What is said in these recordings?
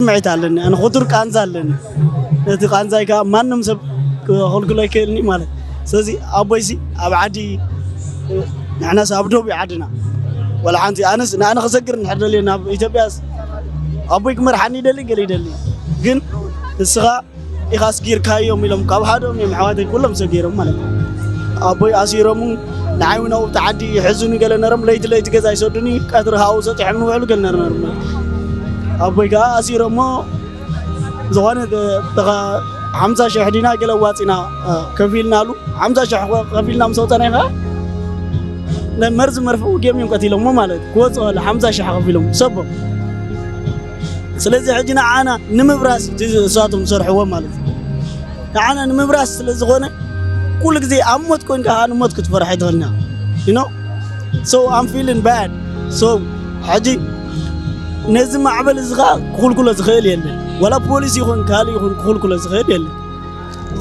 ስምዒት ኣለኒ፣ ኣነ ክቱር ቃንዛ ኣለኒ። እቲ ቃንዛይ ከዓ ማንም ሰብ ክኸልክሎ ኣይክእልኒ ማለት። ስለዚ ኣቦይሲ ኣብ ዓዲ፣ ንሕናስ ኣብ ዶብ እዩ ዓድና። ዋላ ሓንቲ ኣነስ ንኣነ ክሰግር እንድሕር ደልየ ናብ ኢትዮጵያስ ኣቦይ ክመርሓኒ ይደሊ፣ ገለ ይደሊ። ግን እስኻ ኢኻ ኣስጊርካዮም ኢሎም ካብ ሓዶም እዮም ኣሕዋተይ ኩሎም ሰጊሮም ማለት እዩ። ኣቦይ ኣሲሮሙ ንዓይ እውን ኣብቲ ዓዲ ይሕዙኒ ገለ ነሮም፣ ለይቲ ለይቲ ገዛ ይሰዱኒ፣ ቀትሪ ካብኡ ሰጢሖም ንውዕሉ ገለ ነር ነሮም ማለት እዩ። ኣቦይ ከዓ ኣሲሮሞ ዝኾነ ተኻ ሓምሳ ሽሕ ዲና ገለ ኣዋፂና፣ እ፣ ከፊልናሉ። ሓምሳ ሽሕ ከፊልና ምስ ኣውፃናይ ከዓ ናይ መርዚ መርፍኡ ጌም እዮም ቀቲሎሞ ማለት እዩ። ክወፅእ ከሎ ሓምሳ ሽሕ ከፊሎም ሰቦም። ስለዚ ሕጂ ንዓና ንምብራስ እቲ እሳቶም ዝሰርሕዎ ማለት እዩ። ንዓና ንምብራስ ስለ ዝኾነ ኩሉ ግዜ ኣብ ሞት ኮይንካ ከዓ ንሞት ክትፈርሕ ኣይትኽእልና። You know? So I'm feeling bad. So ሕጂ ነዚ ማዕበል እዚ ከዓ ክኹልኩሎ ዝኽእል የለን። ዋላ ፖሊስ ይኹን ካልእ ይኹን ክኹልኩሎ ዝኽእል የለን።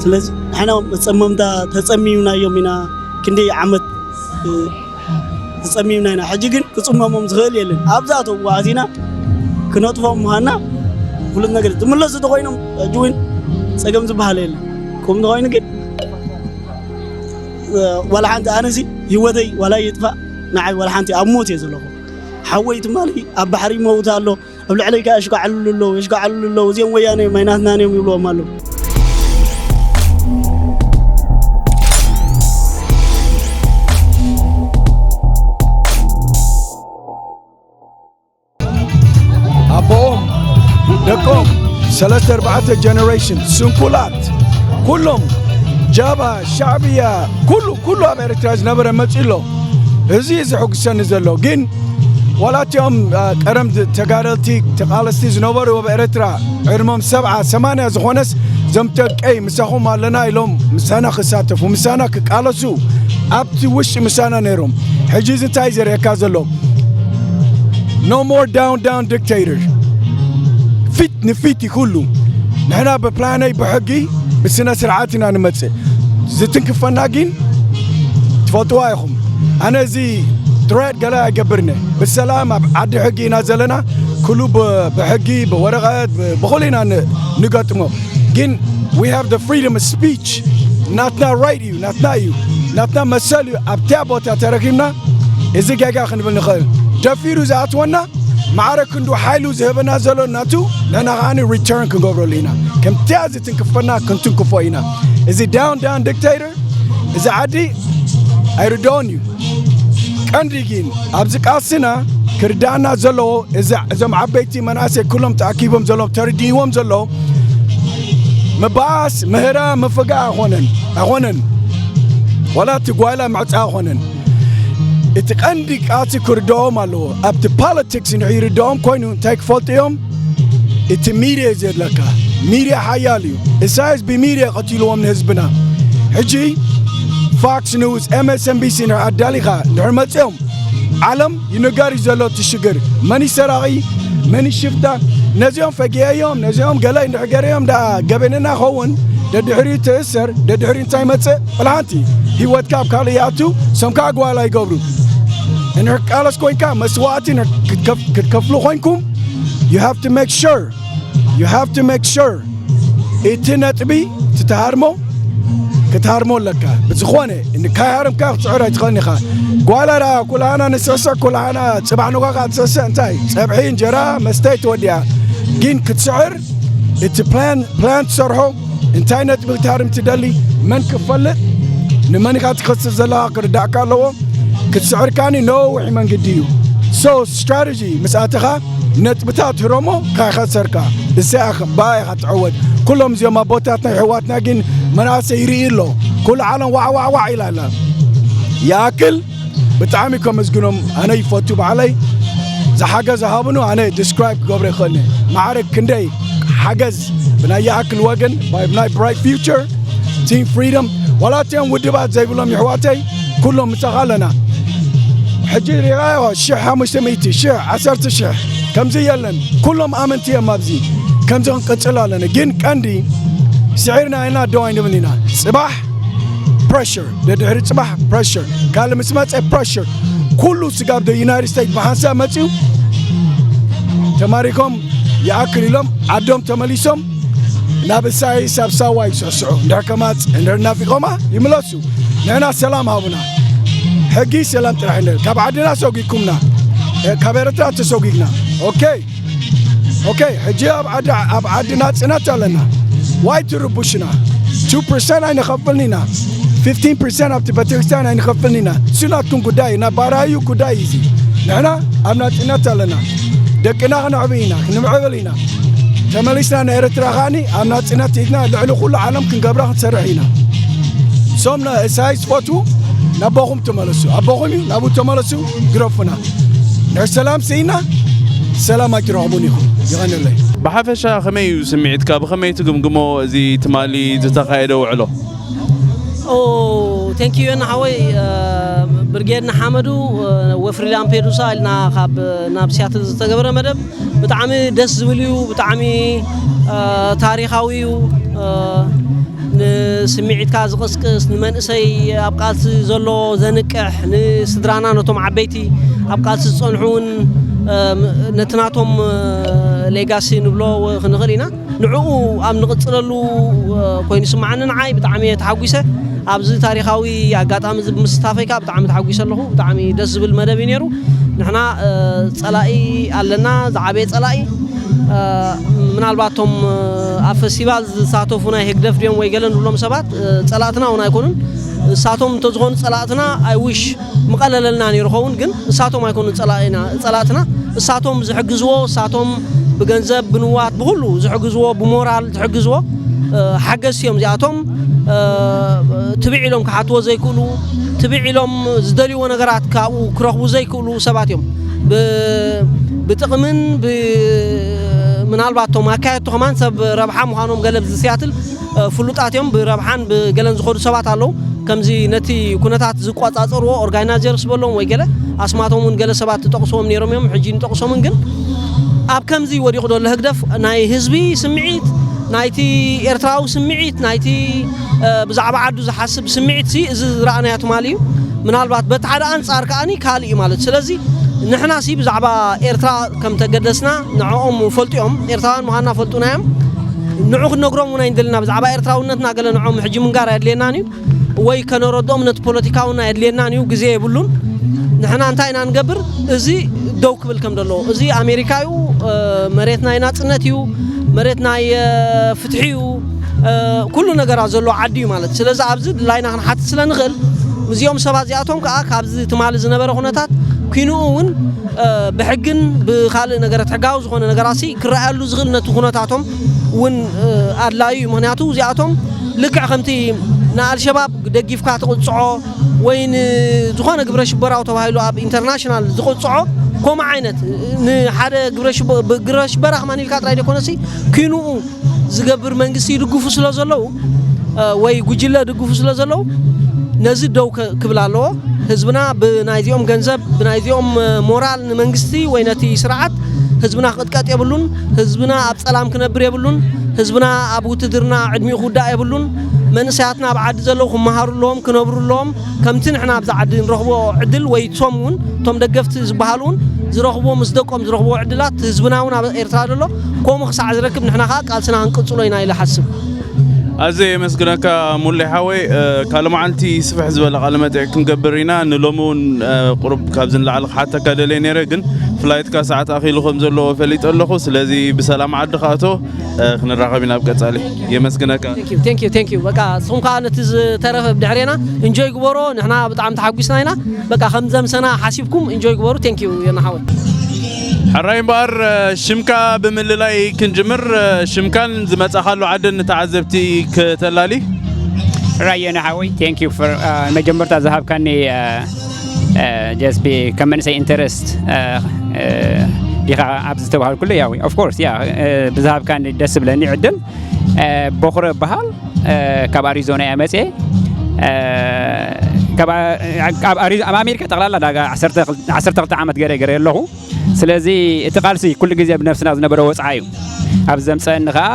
ስለዚ ንሕና መፀመምታ ተፀሚምናዮም ኢና፣ ክንደይ ዓመት፣ እ፣ ተፀሚምና ኢና። ሕጂ ግን ክፅመሞም ዝኽእል የለን። ኣብዛቶም ኣቲና ክነጥፎም ምዃንና ፍሉጥ ነገር እዩ። ዝምለሱ ተኾይኖም ሕጂ እውን ፀገም ዝበሃል የለን። ከምኡ ተኾይኑ ግን፣ እ፣ ዋላ ሓንቲ ኣነሲ ህይወተይ ዋላ ይጥፋእ ንዓይ ዋላ ሓንቲ ኣብ ሞት እየ ዘለኹ። ሓወይ ትማሊ ኣብ ባሕሪ ይመውት ኣሎ። ኣብ ልዕለይ ከኣ የሽካዕልሉ ኣለዉ፣ የሽካዕልሉ ኣለዉ። እዚኦም ወያነ እዮም፣ ኣይናትናን እዮም ይብልዎም ኣለዉ። ኣቦኦም፣ ደቆም፣ ሰለስተ ኣርባዕተ ጀነሬሽን ስንኩላት፣ ኩሎም ጃባ፣ ሻዕብያ፣ ኩሉ፣ ኩሉ ኣብ ኤርትራ ዝነበረ መጺኡ ኣሎ። እዚ እዩ ዘሐጉሰኒ ዘሎ። ግን ዋላ እቲኦም፣ አ፣ ቀደም ዝ-፣ ተጋደልቲ፣ ተቓለስቲ ዝነበሩ ኣብ ኤርትራ ዕድሞም ሰብዓ፣ ሰማንያ ዝኾነስ፣ እዞም ደቀይ ምሳኹም ኣለና ኢሎም ምሳና ክሳተፉ፣ ምሳና ክቃለሱ ኣብቲ ውሽጢ ምሳና ነይሮም። ሕጂ እዚ እንታይ ዘርእየካ ዘሎ? No more down, down dictator. ፊት ንፊት እዩ ኩሉ። ንሕና ብፕላነይ ብሕጊ ብስነ ስርዓት ኢና ንመጽእ። ዝትንክፈና ግን ትፈልጥዋ ኢኹም። ኣነ እዚ ትሬት ገለ ኣይገብርነ። ብሰላም ኣብ ዓዲ ሕጊ ኢና ዘለና። ኩሉ ብ-፣ ብሕጊ፣ ብወረቐት፣ ብ-፣ ብኹሉ ኢና ን-፣ ንገጥሞ። ግን we have the freedom of speech። ናትና ራይት እዩ፣ ናትና እዩ፣ ናትና መሰል እዩ። ኣብቲያ ቦታ ተረኪብና እዚ ጌጋ ክንብል ንኽእል። ደፊሩ ዝኣትወና ማዕረ ክንዱ ሓይሉ ዝህበና ዘሎ ናቱ፣ ንሕና ከኣ ሪተርን ክንገብረሉ ኢና። ከምቲያ ዝትንክፈና ክንትንክፎ ኢና። እዚ ዳውን ዳውን ዲክቴተር፣ እዚ ዓዲ ኣይርድኦን እዩ። ቀንዲ ግን ኣብዚ ቃልስና ክርዳእና ዘለዎ፣ እዚ፣ እዞም ዓበይቲ መናእሰይ ኩሎም ተኣኪቦም ዘለዉ፣ ተረዲእዎም ዘለዉ፣ ምባኣስ፣ ምህራ፣ ምፍጋእ ኣይኮነን፣ ኣይኮነን። ዋላ እቲ ጓይላ ምዕጻ ኣይኮነን። እቲ ቀንዲ ቃልሲ ክርድኦም ኣለዎ። ኣብቲ ፖለቲክስ እንድሕር ይርድኦም ኮይኑ እንታይ ክፈልጡ እዮም? እቲ ሚድያ እዩ ዘድለካ። ሚድያ ሓያል እዩ። ኢሳያስ ብሚድያ ቀቲልዎም ንህዝብና። ሕጂ ፋክስ ኒውስ፣ ኤም ኤስ ኤን ቢ ሲ እንድሕር ኣዳሊኻ እንድሕር መጺኦም፣ ዓለም ይንገር እዩ ዘሎ እቲ ሽግር። መን እዩ ሰራቒ? መን እዩ ሽፍታ? ነዚኦም ፈጊአዮም፣ ነዚኦም ገለ እንድሕር ገረዮም ደኣ ገበነና ኸውን፣ ደድሕሪኡ ትእሰር፣ ደድሕሪኡ እንታይ ይመጽእ? ቆልሓንቲ ህይወትካ ኣብ ካልእ ይኣቱ፣ ሰም ከዓ ጓላ ይገብሩ። እንድሕር ቃለስ ኮይንካ መስዋእቲ ክትከፍ-፣ ክትከፍሉ ኮይንኩም፣ you have to make sure፣ you have to make sure እቲ ነጥቢ ትትሃርሞ ክትሃርሞ ኣለካ። ብዝኾነ ንካይሃረምካ ክትስዕር ኣይትኽእልን ኢኻ። ጓላ ደኣ ኩላህና ንስዕስዕ፣ ኩላህና ጽባሕ ንጓኻ ትስዕስዕ። እንታይ? ጸብሒ፣ እንጀራ፣ መስተ ተወዲኣ። ግን ክትስዕር እቲ ፕላን፣ ፕላን ትሰርሖ፣ እንታይ ነጥቢ ክትሃርም ትደሊ፣ መን ክፈልጥ፣ ንመን ኢኻ ትኸስር ዘለኻ ክርዳእካ ኣለዎ። ክትስዕር ካኒ ነዊሕ መንግዲ እዩ። ሶ ስትራተጂ ምስ ኣተኻ ነጥብታት ህረሞ ካይኸሰርካ። እዚኣ ኸ-፣ ብኣ ኢኻ ትዕወት። ኩሎም እዚኦም ኣቦታትና የሕዋትና ግን መናእሰይ ይርኢ ኣሎ። ኩሉ ዓለም ዋዕ ዋዕ ዋዕ ኢላ ኣላ። ይኣክል ብጣዕሚ ከመስግኖም ኣነ ይፈቱ ባዕለይ። ዝሓገዝ ሃብኑ ኣነ ዲስክራይብ ክገብሮ ይኽእልኒ። ማዕረ ክንደይ ሓገዝ ብናይ ይኣክል ወገን፣ ብናይ ብራይት ፊውቸር፣ ቲም ፍሪደም፣ ዋላ እቲኦም ውድባት ዘይብሎም የሕዋተይ ኩሎም ምሳኻ ኣለና። ሕጂ ሪኻዮ ሽሕ ሓሙሽተ ሚእቲ፣ ሽሕ፣ ዓሰርተ ሽሕ ከምዚ የለን። ኩሎም ኣመንቲ እዮም ኣብዚ። ከምዚ ክንቅጽል ኣለና። ግን ቀንዲ ስዒርና ኢና ደው ኣይንብል ኢና። ጽባሕ ፕረሽር፣ ደድሕሪ ጽባሕ ፕረሽር፣ ካልእ ምስ መጸ ፕረሽር። ኩሉ ስጋብ ደ ዩናይትድ ስቴትስ ብሓንሳብ መጺኡ ተማሪኮም ይኣክል ኢሎም ዓዶም ተመሊሶም ናብ እሳይስ ኣብ ሳዋ ይስዕስዑ። እንድሕር ከማጽ እንድሕር ናፊቖማ ይምለሱ። ንሕና ሰላም ሃቡና። ሕጊ ሰላም ጥራሕ እንደ ካብ ዓድና ሰጒግኩምና፣ እ፣ ካብ ኤርትራ ተሰጒግና። ኦኬ፣ ኦኬ፣ ሕጂ ኣብ ዓዲ፣ ኣብ ዓዲ ናጽነት ኣለና። ዋይ ትርቡሽና? ቱ ፐርሰንት ኣይንኸፍልን ኢና። ፊፍቲን ፐርሰንት ኣብቲ ቤተክርስትያን ኣይንኸፍልን ኢና። እሱ ናትኩም ጉዳይ፣ ናይ ባራዩ ጉዳይ እዩ እዚ። ንሕና ኣብ ናጽነት ኣለና። ደቅና ክነዕቢ ኢና፣ ክንምዕብል ኢና። ተመሊስና ንኤርትራ ከኣኒ ኣብ ናጽነት ኢድና ልዕሊ ኩሉ ዓለም ክንገብራ ክንሰርሕ ኢና። እሶም ንእሳይ ዝፈትዉ ናቦኹም ተመለሱ። ኣቦኹም እዩ፣ ናብኡ ተመለሱ፣ ግረፉና። ንሕር ሰላም ስኢና፣ ሰላም ኣይትረኽቡን ኢኹም። ይቐንለይ። ብሓፈሻ ከመይ እዩ ስምዒትካ? ብኸመይ ትግምግሞ እዚ ትማሊ ዝተኻየደ ውዕሎ? ኦ፣ ቴንክ ዩ ዮና ሓወይ። እ፣ ብርጌድ ንሓመዱ፣ እ፣ ወፍሪ ላምፔዱሳ ኢልና ካብ ናብ ሲያትል ዝተገበረ መደብ ብጣዕሚ ደስ ዝብል እዩ። ብጣዕሚ፣ እ፣ ታሪኻዊ እዩ። እ፣ ንስምዒትካ ዝቕስቅስ፣ ንመንእሰይ ኣብ ቃልሲ ዘሎ ዘንቅሕ፣ ንስድራና ነቶም ዓበይቲ ኣብ ቃልሲ ዝጸንሑ እውን፣ እ፣ ነቲ ናቶም፣ እ፣ ሌጋሲ ንብሎ ክንኽእል ኢና። ንዕኡ ኣብ ንቕጽለሉ፣ እ፣ ኮይኑ ይስምዓኒ። ንዓይ ብጣዕሚ እየ ተሓጒሰ። ኣብዚ ታሪኻዊ ኣጋጣሚ እዚ ብምስታፈይ ከኣ ብጣዕሚ ተሓጒሰ ኣለኹ። ብጣዕሚ ደስ ዝብል መደብ እዩ ነይሩ። ንሕና፣ እ፣ ጸላኢ ኣለና፣ ዝዓበየ ጸላኢ። እ፣ ምናልባት እቶም፣ እ፣ ኣብ ፈስቲቫል ዝሳተፉ ናይ ህግደፍ ድዮም ወይ ገለ ንብሎም ሰባት፣ እ፣ ጸላእትና እውን ኣይኮኑን። ንሳቶም እንተዝኾኑ ጸላእትና፣ ኣይ ዊሽ ምቐለለልና ነይሩ ኸውን፣ ግን እሳቶም ኣይኮኑን ጸላኢና፣ ጸላእትና። እሳቶም ዝሕግዝዎ፣ እሳቶም ብገንዘብ፣ ብንዋት፣ ብኹሉ ዝሕግዝዎ፣ ብሞራል ዝሕግዝዎ፣ እ፣ ሓገዝቲ እዮም እዚኣቶም። እ፣ ትብዕ ኢሎም ክሓትዎ ዘይክእሉ፣ ትብዕ ኢሎም ዝደልይዎ ነገራት ካብኡ ክረኽቡ ዘይክእሉ ሰባት እዮም። ብ-፣ ብጥቕምን ብ-፣ ምናልባት እቶም ኣካየድቲ ከማን ሰብ ረብሓ ምዃኖም ገለ ኣብዚ ሲያትል፣ እ፣ ፍሉጣት እዮም። ብረብሓን ብገለን ዝኸዱ ሰባት ኣለዉ። ከምዚ ነቲ ኩነታት ዝቆጻጸርዎ ኦርጋናይዘርስ በሎም ወይ ገለ ኣስማቶም እውን ገለ ሰባት ትጠቕስዎም ነይሮም እዮም። ሕጂ ንጠቕሶምን ግን ኣብ ከምዚ ወዲቑ ዘሎ ህግደፍ ናይ ህዝቢ ስምዒት፣ ናይቲ ኤርትራዊ ስምዒት፣ ናይቲ፣ እ፣ ብዛዕባ ዓዱ ዝሓስብ ስምዒት ሲ እዚ ዝረኣናዮ ትማሊ እዩ። ምናልባት በቲ ሓደ ኣንጻር ከኣኒ ካልእ እዩ ማለት። ስለዚ ንሕና ሲ ብዛዕባ ኤርትራ ከም ተገደስና ንዕኦም ፈልጡ እዮም። ኤርትራውያን ምዃንና ፈልጡና እዮም። ንዑ ክንነግሮም እውን ኣይንደልና። ብዛዕባ ኤርትራውነትና ገለ ንዕኦም ሕጂ ምንጋር ኣየድልየናን እዩ። ወይ ከነረድኦም ነቲ ፖለቲካ እውን ኣየድልየናን እዩ። ግዜ የብሉን። ንሕና እንታይ ኢና ንገብር? እዚ ደው ክብል ከም ዘለዎ። እዚ ኣሜሪካ እዩ፣ እ፣ መሬት ናይ ናጽነት እዩ፣ መሬት ናይ፣ እ፣ ፍትሒ እዩ፣ እ፣ ኩሉ ነገራት ዘለዎ ዓዲ እዩ ማለት። ስለዚ ኣብዚ ድላይና ክንሓትት ስለ ንኽእል፣ እዚኦም ሰባት እዚኣቶም ከኣ ካብዚ ትማሊ ዝነበረ ኩነታት ኪንኡ እውን፣ እ፣ ብሕግን ብኻልእ ነገራት ሕጋዊ ዝኾነ ነገራት ሲ ክረኣየሉ ዝኽእል ነቲ ኩነታቶም እውን፣ እ፣ ኣድላዩ እዩ። ምኽንያቱ እዚኣቶም ልክዕ ከምቲ ንኣልሸባብ ደጊፍካ ትቕጽዖ ወይ ንዝኾነ ግብረ ሽበራዊ ተባሂሉ ኣብ ኢንተርናሽናል ዝቕጽዖ ከምኡ ዓይነት ንሓደ ግብረ ሽበ-፣ ብ-፣ ግብረ ሽበራ ከማን ኢልካ ጥራይ ዘይኮነሲ ኪንኡ ዝገብር መንግስቲ ይድግፉ ስለ ዘለዉ፣ እ፣ ወይ ጉጅለ ድግፉ ስለ ዘለዉ ነዚ ደው ከ-፣ ክብል ኣለዎ። ህዝብና ብናይዚኦም ገንዘብ፣ ብናይዚኦም፣ እ፣ ሞራል ንመንግስቲ ወይ ነቲ ስርዓት ህዝብና ክቕጥቀጥ የብሉን። ህዝብና ኣብ ጸላም ክነብር የብሉን። ህዝብና ኣብ ውትድርና ዕድሚኡ ክውዳእ የብሉን። መንእሰያትና ኣብ ዓዲ ዘለዉ ክመሃሩ ኣለዎም፣ ክነብሩ ኣለዎም። ከምቲ ንሕና ኣብዚ ዓዲ ንረኽቦ ዕድል ወይ እቶም እውን፣ እቶም ደገፍቲ ዝበሃሉ እውን ዝረኽብዎ፣ ምስ ደቆም ዝረኽብዎ ዕድላት ህዝብና እውን ኣብ ኤርትራ ዘሎ ከምኡ ክሳዕ ዝረክብ ንሕና ከኣ ቃልስና ክንቅጽሎ ኢና ኢለ እሓስብ። ኣዝየ የመስግነካ ሙሌ ሓወይ። እ፣ ካልእ መዓልቲ ስፍሕ ዝበለ ቃለ መጠይቕ ክንገብር ኢና። ንሎሚ እውን፣ እ፣ ቁሩብ ካብዚ ንላዕሊ ክሓተካ ደልየ ነይረ፣ ግን ፍላይትካ ሰዓት ኣኺሉ ከም ዘለዎ ፈሊጠ ኣለኹ። ስለዚ ብሰላም ዓዲ ክኣቶ፣ እ፣ ክንራኸብ ኢና ኣብ ቀጻሊ። የመስግነካ። ቴንክ ዩ፣ ቴንክ ዩ፣ ቴንክ ዩ። በቃ ንስኹም ከኣ ነቲ ዝተረፈ ብድሕሬና ኢንጆይ ግበሮ። ንሕና ብጣዕሚ ተሓጒስና ኢና። በቃ ከም ዘምሰና ሓሲብኩም ኢንጆይ ግበሩ። ቴንክ ዩ ዮና ሓወይ። ሕራይ እምበኣር፣ እ፣ ሽምካ ብምልላይ ክንጅምር፣ እ፣ ሽምካን ዝመጻኻሉ ዓድን ንተዓዘብቲ ክተላሊ። ራዮ ንሓወይ ቴንክ ዩ ፎር መጀመርታ ዝሃብካኒ፣ ጀስቢ ከም መንእሰይ ኢንተረስት ዲኻ ኣብዚ ዝተባሃልኩሉ? ያው ኦፍ ኮርስ ያ፣ ብዝሃብካኒ ደስ ዝብለኒ ዕድል። ቦኽረ እበሃል፣ ካብ ኣሪዞና እየ መፅየ። ኣብ ኣሜሪካ ጠቕላላ ዳጋ ዓሰርተ ክልተ ዓመት ገረ ገረ ኣለኹ። ስለዚ እቲ ቃልሲ ኩሉ ግዜ ብነብስና ዝነበረ ወፅዓ እዩ። ኣብ ዘምፀአኒ ከዓ፣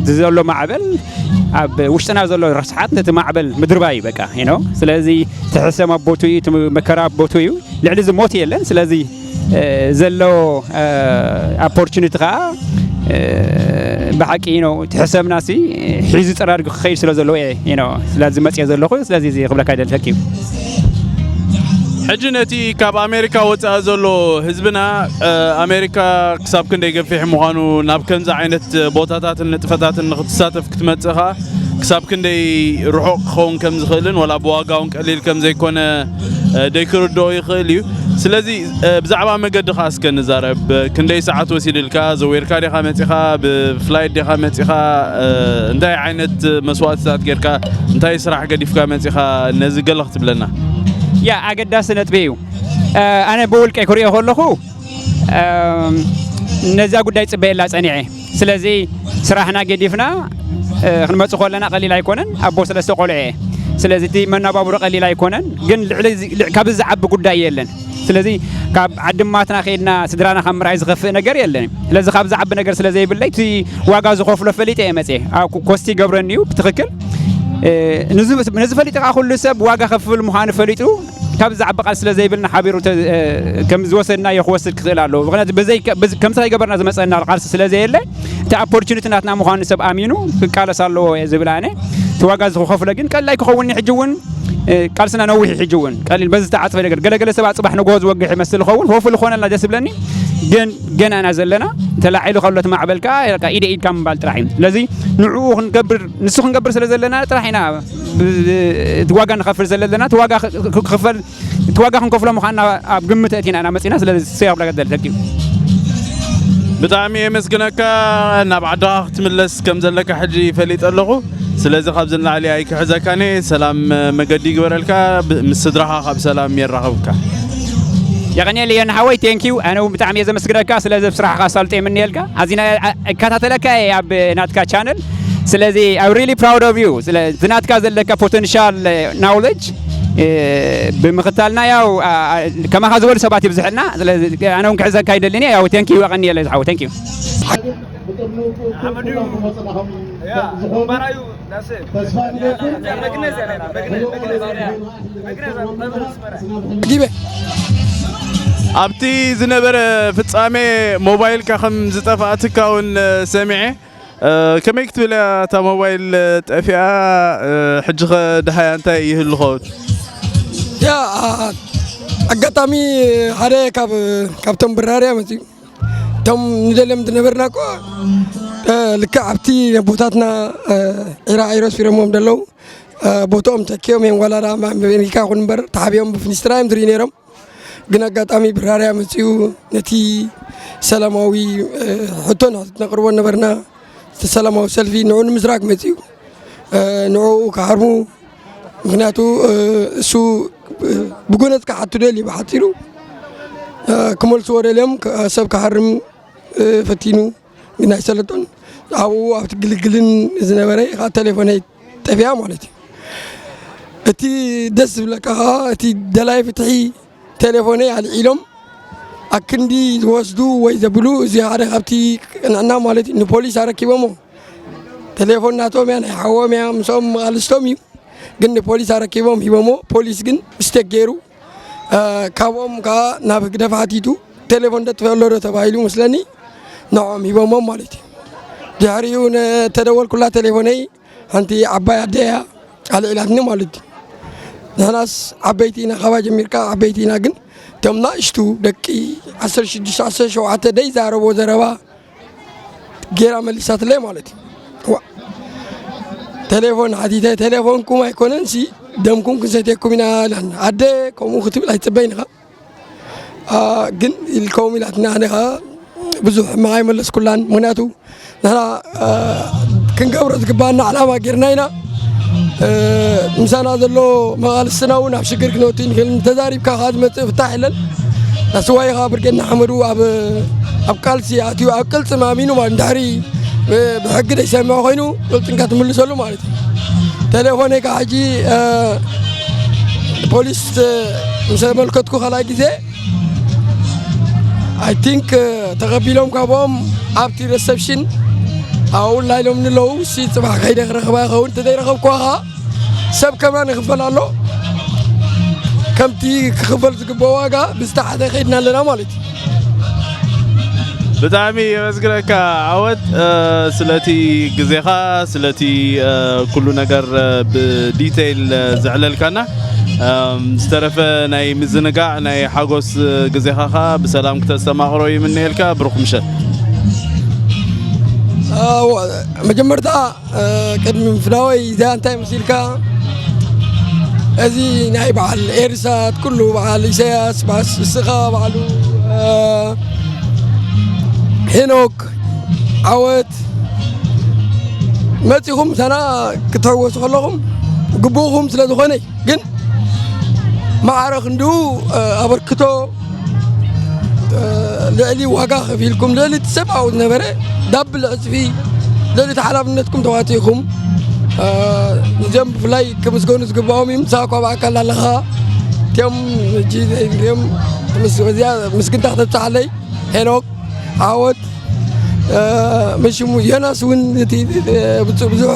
እዚ ዘሎ ማዕበል፣ ኣብ ውሽጥና ዘሎ ርስሓት ነቲ ማዕበል ምድርባይ እዩ በቃ። ስለዚ እቲ ሕሰም ኣብ ቦቱ እዩ፣ እቲ መከራ ኣብ ቦቱ እዩ። ልዕሊ እዚ ሞት የለን። ስለዚ እ፣ ዘሎ፣ እ፣ ኣፖርቹኒቲ ከዓ፣ እ፣ ብሓቂ ነው እቲ ሕሰብና ሲ ሒዙ ፀራርጉ ክኸይድ ስለ ዘለዎ እየ፣ you know፣ ስለዚ መፅየ ዘለኹ። ስለዚ እዚ ክብለካ ይደሊ። Thank you። ሕጂ ነቲ ካብ ኣሜሪካ ወፃኢ ዘሎ ህዝብና፣ እ፣ ኣሜሪካ ክሳብ ክንደይ ገፊሕ ምዃኑ፣ ናብ ከምዚ ዓይነት ቦታታትን ንጥፈታትን ንክትሳተፍ ክትመፅእ ከዓ ክሳብ ክንደይ ርሑቕ ክኸውን ከም ዝኽእልን፣ ወላ ብዋጋ እውን ቀሊል ከም ዘይኮነ፣ እ፣ ደይክርድኦ ይኽእል እዩ። ስለዚ፣ እ፣ ብዛዕባ መገዲ ከዓ እስከ ንዛረብ። ክንደይ ሰዓት ወሲድልካ? ዘዊርካ ዲኻ መፂኻ? ብፍላይት ዲኻ መፂኻ? እ፣ እንታይ ዓይነት መስዋእትታት ጌርካ? እንታይ ስራሕ ገዲፍካ መፂኻ? ነዚ ገለ ክትብለና። ያ፣ ኣገዳሲ ነጥቢ እዩ። እ፣ ኣነ ብውልቀይ ክሪኦ ከለኹ፣ እ፣ ነዛ ጉዳይ ፅበየላ ፀኒዐ። ስለዚ ስራሕና ገዲፍና፣ እ፣ ክንመፅእ ከለና ቀሊል ኣይኮነን። ኣቦ ሰለስተ ቆልዑ እየ። ስለዚ እቲ መናባብሮ ቀሊል ኣይኮነን። ግን ልዕሊ እዚ፣ ልዕ-፣ ካብዚ ዝዓቢ ጉዳይ የለን። ስለዚ ካብ ዓዲ ማትና ከይድና ስድራና ካብ ምርኣይ ዝኸፍእ ነገር የለን። ስለዚ ካብ ዝዓቢ ነገር ስለ ዘይብለይ እቲ ዋጋ ዝኸፍሎ ፈሊጠ እየ መፅየ። ኣብ ኮ-፣ ኮስት ይገብረኒ እዩ ብትኽክል። እ፣ ንዚ፣ ነዚ ፈሊጠ ከዓ ኩሉ ሰብ ዋጋ ከፍል ምዃኑ ፈሊጡ ካብ ዝዓቢ ቃልሲ ስለ ዘይብልና ሓቢሩ ተ-፣ እ፣ ከም ዝወሰድናዮ ክወስድ ክኽእል ኣለዎ። ምኽንያቱ በዘይ፣ በዚ፣ ከምዚ ከይገበርና ዝመፀና ቃልሲ ስለ ዘየለ እቲ ኣፖርቹኒቲ ናትና ምዃኑ ሰብ ኣሚኑ ክቃለስ ኣለዎ እየ ዝብል ኣነ። እቲ ዋጋ ዝኸፍሎ ግን ቀላይ ክኸውን እዩ። ሕጂ እውን፣ እ፣ ቃልስና ነዊሕ እዩ። ሕጂ እውን ቀሊል በዚ ዝተዓፅፈ ነገር ገለገለ ሰባት ፅባሕ ንግሆ ዝወግሕ ይመስል ይኸውን። ሆፉ ዝኾነልና ደስ ይብለኒ። ግን ገና ኢና ዘለና። ተላዒሉ ከሎ እቲ ማዕበል ከዓ በቃ ኢደ ኢድካ ምባል ጥራሕ እዩ። ስለዚ ንዕኡ ክንገብር፣ ንሱ ክንገብር ስለ ዘለና ጥራሕ ኢና ብ-፣ እቲ ዋጋ ንኸፍል ስለ ዘለና እቲ ዋጋ ክ-፣ ክ-፣ ክኽፈል፣ እቲ ዋጋ ክንከፍሎ ምዃንና ኣብ ግምት ኣእቲና ኢና መፂና። ስለዚ ሰይ ኣብላ ገደል ተኪቡ። ብጣዕሚ የመስግነካ። ናብ ዓድኻ ክትምለስ ከም ዘለካ ሕጂ ፈሊጠ ኣለኹ። ስለዚ ካብዚ ንላዕሊ ኣይክሕዘካን እየ። ሰላም መገዲ ይግበረልካ። ብ-፣ ምስ ስድራኻ ካብ ሰላም የራኽብካ። የቐንየለይ ዮና ሓወይ፣ ቴንክ ዩ። ኣነ እውን ብጣዕሚ እየ ዘመስግነካ፣ ስለዚ ኣብ ስራሕካ ኣሳልጦ የምንየልካ። ኣዚና እከታተለካ እየ ኣብ ናትካ ቻነል። ስለዚ I'm really proud of you። ስለ እቲ ናትካ ዘለካ ፖቴንሻል ናውሌጅ፣ እ፣ ብምኽታልና ያው፣ ኣ፣ ኣ፣ ከማኻ ዝበሉ ሰባት ይብዝሕልና። ስለዚ ኣነ እውን ክሕዘካ ይደልን እየ። ያው ቴንክ ዩ፣ የቐንየለይ ዝሓወይ፣ ቴንክ ዩ። ጊበ ኣብቲ ዝነበረ ፍጻሜ ሞባይልካ ከም ዝጠፍኣትካ እውን ሰሚዐ። እ፣ ከመይ ክትብል እያ እታ ሞባይል ጠፊኣ? እ፣ ሕጂ ኸ ደሃያ እንታይ ይህሉ ኸውን? ያ፣ ኣ-፣ ኣጋጣሚ ሓደ ካብ፣ ካብቶም ብራርያ መፅዩ። እቶም ንደልዮም ዝነበርና እኮ፣ እ፣ ልክዕ ኣብቲ ኣቦታትና፣ እ፣ ዒራ ዒሮ ኣስፊሮሞም ዘለዉ፣ እ፣ ቦትኦም ተኪኦም እዮም። ዋላ ደኣ ኣብ ኣሜሪካ ይኹን እምበር ተሓቢኦም ብፍኒስትራ እዮም ዝርእዩ ነይሮም። ግን ኣጋጣሚ ብራርያ መፅዩ ነቲ ሰላማዊ፣ እ፣ ሕቶ ነቕርቦ ነበርና። እቲ ሰላማዊ ሰልፊ ንዑ ንምስራግ መፅዩ፣ እ፣ ንዕኡ ክሃርሙ። ምክንያቱ፣ እ፣ እሱ፣ እ፣ ብጎነጽ ክሓቱ ደልዩ ብሓጺሩ፣ እ፣ ክመልስዎ ደልዮም፣ ክ-፣ ሰብ ክሃርም፣ እ፣ ፈቲኑ። ግን ኣይሰለጦን። ኣብኡ ኣብቲ ግልግልን ዝነበረ ከዓ ቴሌፎነይ ጠፊኣ ማለት እዩ። እቲ ደስ ዝብለካ ከዓ እቲ ደላይ ፍትሒ ቴሌፎነይ ኣልዒሎም ኣክንዲ ዝወስዱ ወይ ዘብሉ፣ እዚ ሓደ ካብቲ ቅንዕና ማለት እዩ። ንፖሊስ ኣረኪቦሞ። ቴሌፎን ናቶም እያ፣ ናይ ሓዎም እያ፣ ምስኦም መቓልስቶም እዩ። ግን ንፖሊስ ኣረኪቦም ሂቦሞ። ፖሊስ ግን ምስቴክ ገይሩ፣ እ፣ ካብኦም ከዓ ናብ ህግደፍ ሓቲቱ፣ ቴሌፎን ደጥፍኦ ኣሎ ዶ ተባሂሉ መስለኒ ንዕኦም ሂቦሞም ማለት እዩ። ድሕሪኡ ነተደወልኩላ ቴሌፎነይ ሓንቲ ዓባይ ኣደ እያ ኣልዒላትኒ ማለት እዩ። ንሕናስ ዓበይቲ ኢና፣ ካባ ጀሚርካ ዓበይቲ ኢና፣ ግን እቶም ናእሽቱ ደቂ ዓሰርተ ሽዱሽተ ዓሰርተ ሸውዓተ ደይዛረቦ ዘረባ ገይራ መሊሳትለይ ማለት እዩ። ዋ፣ ቴሌፎን ሓቲተ፣ ቴሌፎንኩም ኣይኮነን ሲ ደምኩም ክንሰትየኩም ኢና ኢላትና። ኣደ ከምኡ ክትብል ኣይትጽበይን ኢኻ። ኣ፣ ግን ኢልከውም ኢላትና፣ ኣነ ኸኣ ብዙሕ ሕማቕ ኣይመለስኩላን። ምኽንያቱ ንሕና፣ እ፣ ክንገብሮ ዝግባኣና ዕላማ ጌርና ኢና። እ፣ ምሳና ዘሎ መቓልስትና እውን ኣብ ሽግር ክነእቱ ንኽእል። ተዛሪብካ ኸኣ ዝመጽእ ፍታሕ የለን። ናስዋይ ኸኣ ብርጌድ ንሓመዱ ኣብ፣ ኣብ ቃልሲ ኣትዩ ኣብ ቅልጽም ኣሚኑ ማለት ድሕሪ፣ እ፣ ብሕጊ ዘይሰምዖ ኮይኑ ቅልጽምካ ትምልሰሉ ማለት እዩ። ቴሌፎነይ ከዓ ሕጂ፣ እ፣ ፖሊስ፣ እ፣ ምስ ኣመልከትኩ ካልኣይ ግዜ፣ I think፣ እ፣ ተቐቢሎም ካብኦም ኣብቲ ሪሰፕሽን ኣብኡ ላይሎም ንለዉ ሲ ጽባሕ ከይደ ክረኽባ ይኸውን። እንተዘይረኸብኩዋ ኸዓ ሰብ ከማን ይኽፈል ኣሎ። ከምቲ ክኽፈል ዝግብኦ ዋጋ ብዝተሓተ ከይድና ኣለና ማለት እዩ። ብጣዕሚ የመስግነካ ዓወት፣ እ፣ ስለቲ ግዜኻ፣ ስለቲ፣ እ፣ ኩሉ ነገር፣ እ፣ ብዲቴይል፣ እ፣ ዘዕለልካና። እም፣ ዝተረፈ ናይ ምዝንጋዕ፣ ናይ ሓጎስ፣ እ፣ ግዜኻ ኸኣ ብሰላም ክተስተማቕሮ ይምነየልካ። ብሩኽ ምሸት። ኣዎ፣ መጀመርታ፣ እ፣ ቅድሚ ምፍናወይ እዚኣ እንታይ መሲልካ? እዚ ናይ በዓል ኤርሳት፣ ኩሉ በዓል ኢሳያስ፣ በዓል እስኻ፣ በዓሉ፣ እ፣ ሄኖክ፣ ዓወት፣ መጺኹም ምሳና ክትሕወሱ ከለኹም ግቡእኹም ስለ ዝኾነ፣ ግን ማዕረ ክንድኡ፣ እ፣ ኣበርክቶ፣ እ፣ ልዕሊ ዋጋ ከፊልኩም፣ ልዕሊ እቲ ሰብኣዊ ዝነበረ ዳብል ዕጽፊ፣ ልዕሊ እቲ ሓላፍነትኩም ተዋጺእኩም፣ እ፣ እዚኦም ብፍላይ ክምስገኑ ዝግባኦም እዮም። ንስኻ እኳ ብኣካል ኣለኻ፣ እቲኦም ሕጂ ዘይንሪኦም ምስ-፣ እዚኣ ምስግንታ ክተብጽሓለይ ሄኖክ፣ ዓወት፣ እ፣ መሽሙ ዮናስ እውን እቲ፣ እ፣ ብዙ-፣ ብዙሕ፣